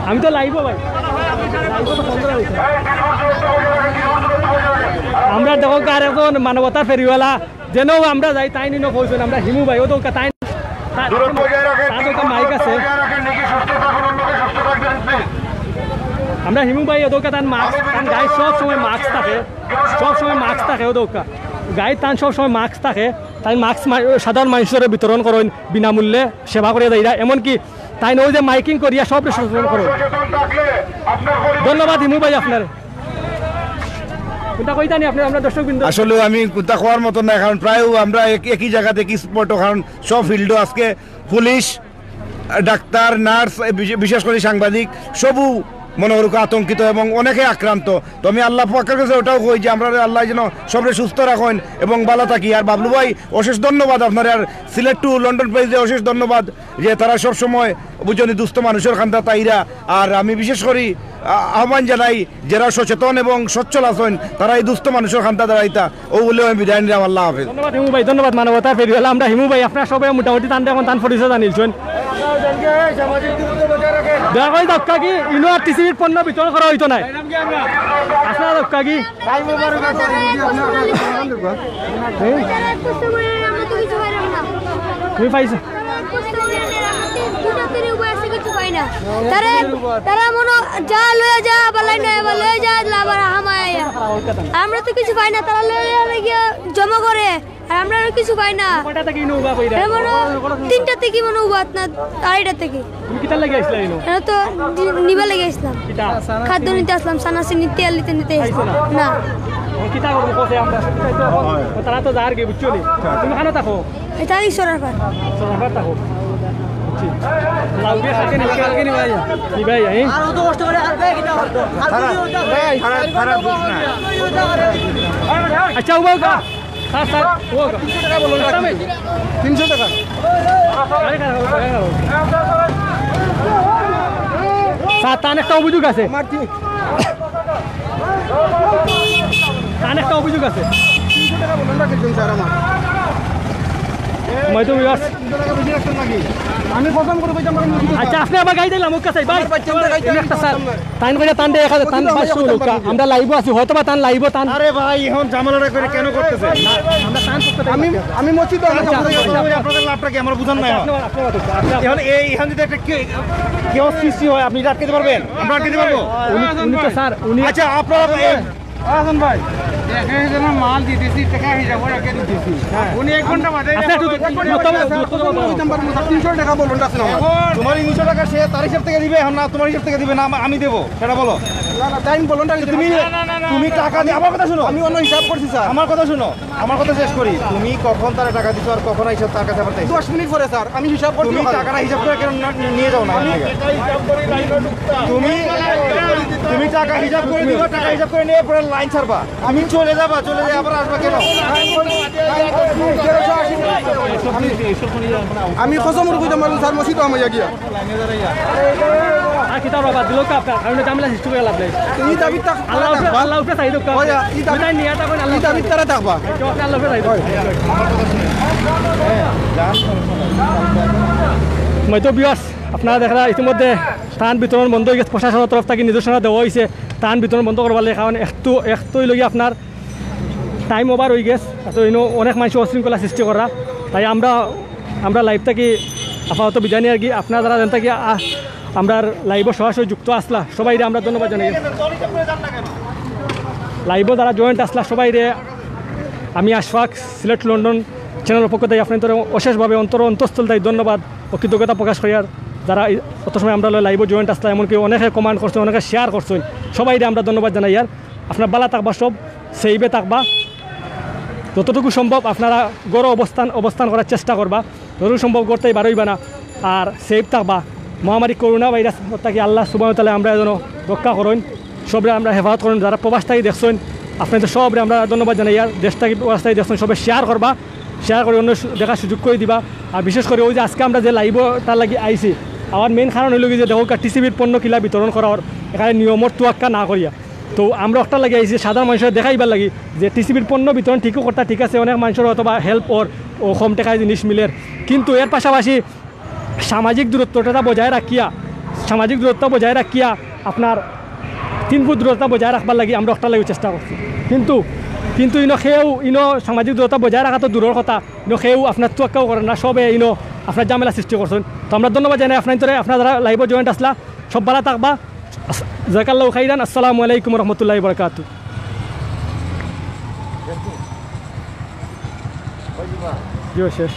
আমি তো লাইভও ভাই। আমরা দেখো, আর একজন মানবতার ফেরিওয়ালা, যেন আমরা যাই, তাইন ইনো কইছইন, আমরা হিমু ভাই, ও দৌকা তাইন, তার দূরত্ব বজায় রাখেন, তার দৌকা মাইক আছে। বজায় রাখেন, নিজে সুস্থ থাকুন, অন্যকে সুস্থ রাখবেন, please। আমরা হিমু ভাই, ও দৌকা তান মাস্ক, তান গায়ে সব সময় মাস্ক থাকে, সব সময় মাস্ক থাকে, ও দৌকা গায়ে তান সব সময় মাস্ক থাকে, তাই মাস্ক মা-, সাধারণ মানুষের বিতরণ করেন বিনামূল্যে, সেবা করে দেয় এরা, এমনকি তাই নয় যে মাইকিং করিয়া সব সচেতন করেন। ধন্যবাদ হিমু ভাই আপনার। কোনটা কইতা নি আপনি, আমরা দর্শক বিন্দু। আসলে আমি কোনটা কওয়ার মতো না, কারণ প্রায় আমরা এক-, একই জায়গাতে, একই স্পটও, কারণ সব ফিল্ডও আজকে পুলিশ, ডাক্তার, নার্স, এ বিশে-, বিশেষ করে সাংবাদিক, সবু মনে করুক আতঙ্কিত এবং অনেকে আক্রান্ত। তো আমি আল্লাহ পাকের কাছে ওটাও কই যে আমরা আল্লাহ যেন সবরে সুস্থ রাখেন এবং ভালো থাকি। আর বাবলু ভাই, অশেষ ধন্যবাদ আপনার, আর সিলেট টু লন্ডন পেজে অশেষ ধন্যবাদ যে তারা সব সময় বুঝনি দুস্থ মানুষের খান্দা তাইরা। আর আমি বিশেষ করি আ-, আহ্বান জানাই, যারা সচেতন এবং সচ্ছল আছেন, তারা এই দুস্থ মানুষের খান্দা দাঁড়াইতা। ও বলে আমি বিদায় নিলাম, আল্লাহ হাফেজ। ধন্যবাদ হিমু ভাই, ধন্যবাদ। মানবতার ফেরিওয়ালা আমরা হিমু ভাই, আপনারা সবাই মোটামুটি তান এখন তান পরিচয় জানিয়েছেন। দয়া করে দক্কা কি ইনো আর টিসিবির পণ্য বিতরণ করা হইতো না। আপনারা দক্কা কি? তুমি পাইছো? তারা, তারা মনো যা লইয়া যা, আবার লাইন আবার লইয়া যা, আবার হামায় আইয়া। আমরা তো কিছু পাই না, তারা লইয়া গিয়া জমা করে, আর আমরা আর কিছু পাই না। কয়টা থেকে ইনো উবা কইরা? এ মনো তিনটা থেকে মনো উবা না, আড়াইটা থেকে। তুমি কিতার লাগি আইছলা ইনো? এরা তো দি-, নিবা লাগি আইছলাম। কিতা? খাদ্য নিতে আসলাম, সানা চিনি, তেল নিতে নিতে পাইছো আইছলাম। না? না। ও কিতা করবো কসে আমরা? তারা তো যার গিয়ে বুঝছো নি? তুমি খানো থাকো? এটা ঈশ্বরের পার। সরাফা থাকো। বুঝছি। লাউ দিয়ে খাকে নিবা, খাকে নিবা, এই। নিবা, এই। আর অত কষ্ট করে আর বে কিতা করতো? আর খারাপ, তুমি ওটা খারাপ, খারাপ বুঝ না। আচ্ছা, উবাও কা। স্যার, স্যার, ও কা। তিনশো টাকা বলুন না। তিনশো টাকা। আরে, খারাপ, খারাপ, খারাপ। স্যার, তার একটা অভিযোগ আছে। আমার কি? তার একটা অভিযোগ আছে। তিনশো টাকা বলুন না, কিন্তু স্যার আমার। হয়তো বিয়াস। তিনশো টাকা বেশি রাখছেন নাকি? আমি কসম করে কইতাম পারি না। আচ্ছা, আপনি আবার গাই দিলাম, ওকে, স্যার, ভাই। আমার বাচ্চা আমরা গাইতে এমনি একটা স্যার, তাইন করে তান দে এক হাজার, তান বলতে পারছি, পাঁচশো লোক। আমরা লাইভও আছি, হয়তো বা তান লাইভও তান। আরে ভাই, এখন ঝামেলাটা করে কেন করতেছে? আমরা তান করতে আমি, আমি মসজিদে আচ্ছা, আপনাদের লাভটা কি আমার বুঝান নাই? আপনার, আপনার, আপনার, আপনার। এখন এই, এখন যদি একটা কে-, কেউ সৃষ্টি হয়, আপনি এটা আটকাইতে পারবেন? আমরা আটকাইতে পারবো? উনি, উনি তো স্যার, উনি আচ্ছা, আপনারা এই হাসান ভাই, এখানে যেন মাল দিতেছি, টাকা হিসাব করে রেখে দিতেছি। হ্যাঁ। উনি এক ঘন্টা বাদে আচ্ছা, একটু, একটু, একটু, একটু, একটু, তিনশো টাকা বলুন, আছে না? এখন তোমার তিনশো টাকা সে তার হিসাব থেকে দিবে, এখন না তোমার হিসাব থেকে দিবে, না আমি দেবো, সেটা বলো। না, না, তাই আমি বলুন, তুমি, না, না, না, না, তুমি না, টাকা দিয়ে, আমার কথা শুনো। আমি অন্য হিসাব করছি, স্যার। আমার কথা শুনো। আমার কথা শেষ করি, তুমি কখন তারে টাকা দিছো আর কখন আইছো তার কাছে আবার চাইছো? দশ মিনিট পরে, স্যার, আমি হিসাব করছি তুমি ওখানে। টাকাটা হিসাব করে কেন না, নিয়ে যাও না আমি এখান থেকে? টাকা হিসাব করি, লাইনে ঢুকতাম। তুমি, তুমি টাকা হিসাব করে দিবা, টাকা হিসাব করে নিয়ে পরে লাইন ছাড়বা। আমি চলে যাবা, চলে যাই, আবার আসবা কেন? আমি, আমি কসম করে কইতাম পারবো, স্যার, মসজিদ আমার গিয়া। আর কিতা বাবা, দিল কা আপনার? কারণ ঝামেলা সৃষ্টি করে লাভ নাই। ই দাবিত থাক-, আল্লাহ উপরে, থাকবা। আল্লাহ উপরে চাই দোকা। ওই, ই দাবিত, তাই নিয়ে থাকবেন, আল্লাহ ই দাবিত তারা থাকবা। আল্লাহ উপরে চাই দোকা। হয়তো বিয়াস, আপনারা দেখরা ইতিমধ্যে ত্রাণ বিতরণ বন্ধ হয়ে গেছে, প্রশাসনের তরফ থেকে নির্দেশনা দেওয়া হয়েছে ত্রাণ বিতরণ বন্ধ করবার লাগে, কারণ একটু, একটু হইল গিয়ে আপনার টাইম ওভার হয়ে গেছে, তো ইনো অনেক মানুষ অশৃঙ্খলা সৃষ্টি করা। তাই আমরা, আমরা লাইভ থেকে আপাতত বিদায় নিয়ে আর কি। আপনারা যারা জানতে কি আ-, আমরা লাইভও সরাসরি যুক্ত আসলা, সবাইরে আমরা ধন্যবাদ জানাই। লাইভও যারা জয়েন্ট আসলা, সবাইরে আমি আশফাক সিলেট লন্ডন চ্যানেলের পক্ষ থেকে আপনাদের অশেষভাবে অন্তর অন্তঃস্থল থেকে ধন্যবাদ ও কৃতজ্ঞতা প্রকাশ করি। আর যারা এই অত সময় আমরা লাইভও জয়েন্ট আসলা, এমনকি অনেকে কমেন্ট করছেন, অনেকে শেয়ার করছেন, সবাইরে আমরা ধন্যবাদ জানাই। আর আপনারা ভালা থাকবা, সব সেফে থাকবা, যতটুকু সম্ভব আপনারা ঘরো অবস্থান, অবস্থান করার চেষ্টা করবা, যতটুকু সম্ভব ঘর থাকি বারইবা না, আর সেফ থাকবা। মহামারী করোনা ভাইরাস থাকি আল্লাহ সুবহানাহু ওয়া তাআলা আমরা যেন রক্ষা করইন, সবরে আমরা হেফাজত করইন। যারা প্রবাস থাকি দেখছইন, আপনাদের সবরে আমরা ধন্যবাদ জানাই। আর দেশ থাকি প্রবাস থাকি দেখছইন, সবে শেয়ার করবা, শেয়ার করে অন্য সু-, দেখার সুযোগ করে দিবা। আর বিশেষ করে ওই যে আজকে আমরা যে লাইভও তার লাগি আইছি, আমার মেইন কারণ হইল কি যে দেখো টিসিবির পণ্য কিলা বিতরণ করা অর, এখানে নিয়মর তোয়াক্কা না করিয়া। তো আমরা ওটার লাগি আইছি সাধারণ মানুষের দেখাইবার লাগি যে টিসিবির পণ্য বিতরণ ঠিকও করতা, ঠিক আছে, অনেক মানুষের হয়তো বা হেল্প অর, ও কম টাকায় জিনিস মিলের, কিন্তু এর পাশাপাশি সামাজিক দূরত্বটা বজায় রাখিয়া, সামাজিক দূরত্ব বজায় রাখিয়া আপনার তিন ফুট দূরত্ব বজায় রাখবার লাগি আমরা অকটার লাগি চেষ্টা করছি। কিন্তু, কিন্তু ইনো কেউ, ইনো সামাজিক দূরত্ব বজায় রাখা তো দূরর কথা, ইনো কেউ আপনার তুয়াক্কাও করের না, সবে ইনো আপনার ঝামেলা সৃষ্টি করছইন। তো আমরা ধন্যবাদ জানাই আপনার, আপনারা যারা live-ও join আছলা, সব ভালা থাকবা। জাযাকাল্লাহু খাইরান। আসসালামু আলাইকুম ওয়া রাহমাতুল্লাহি ওয়া বারাকাতুহু। জি, শেষ।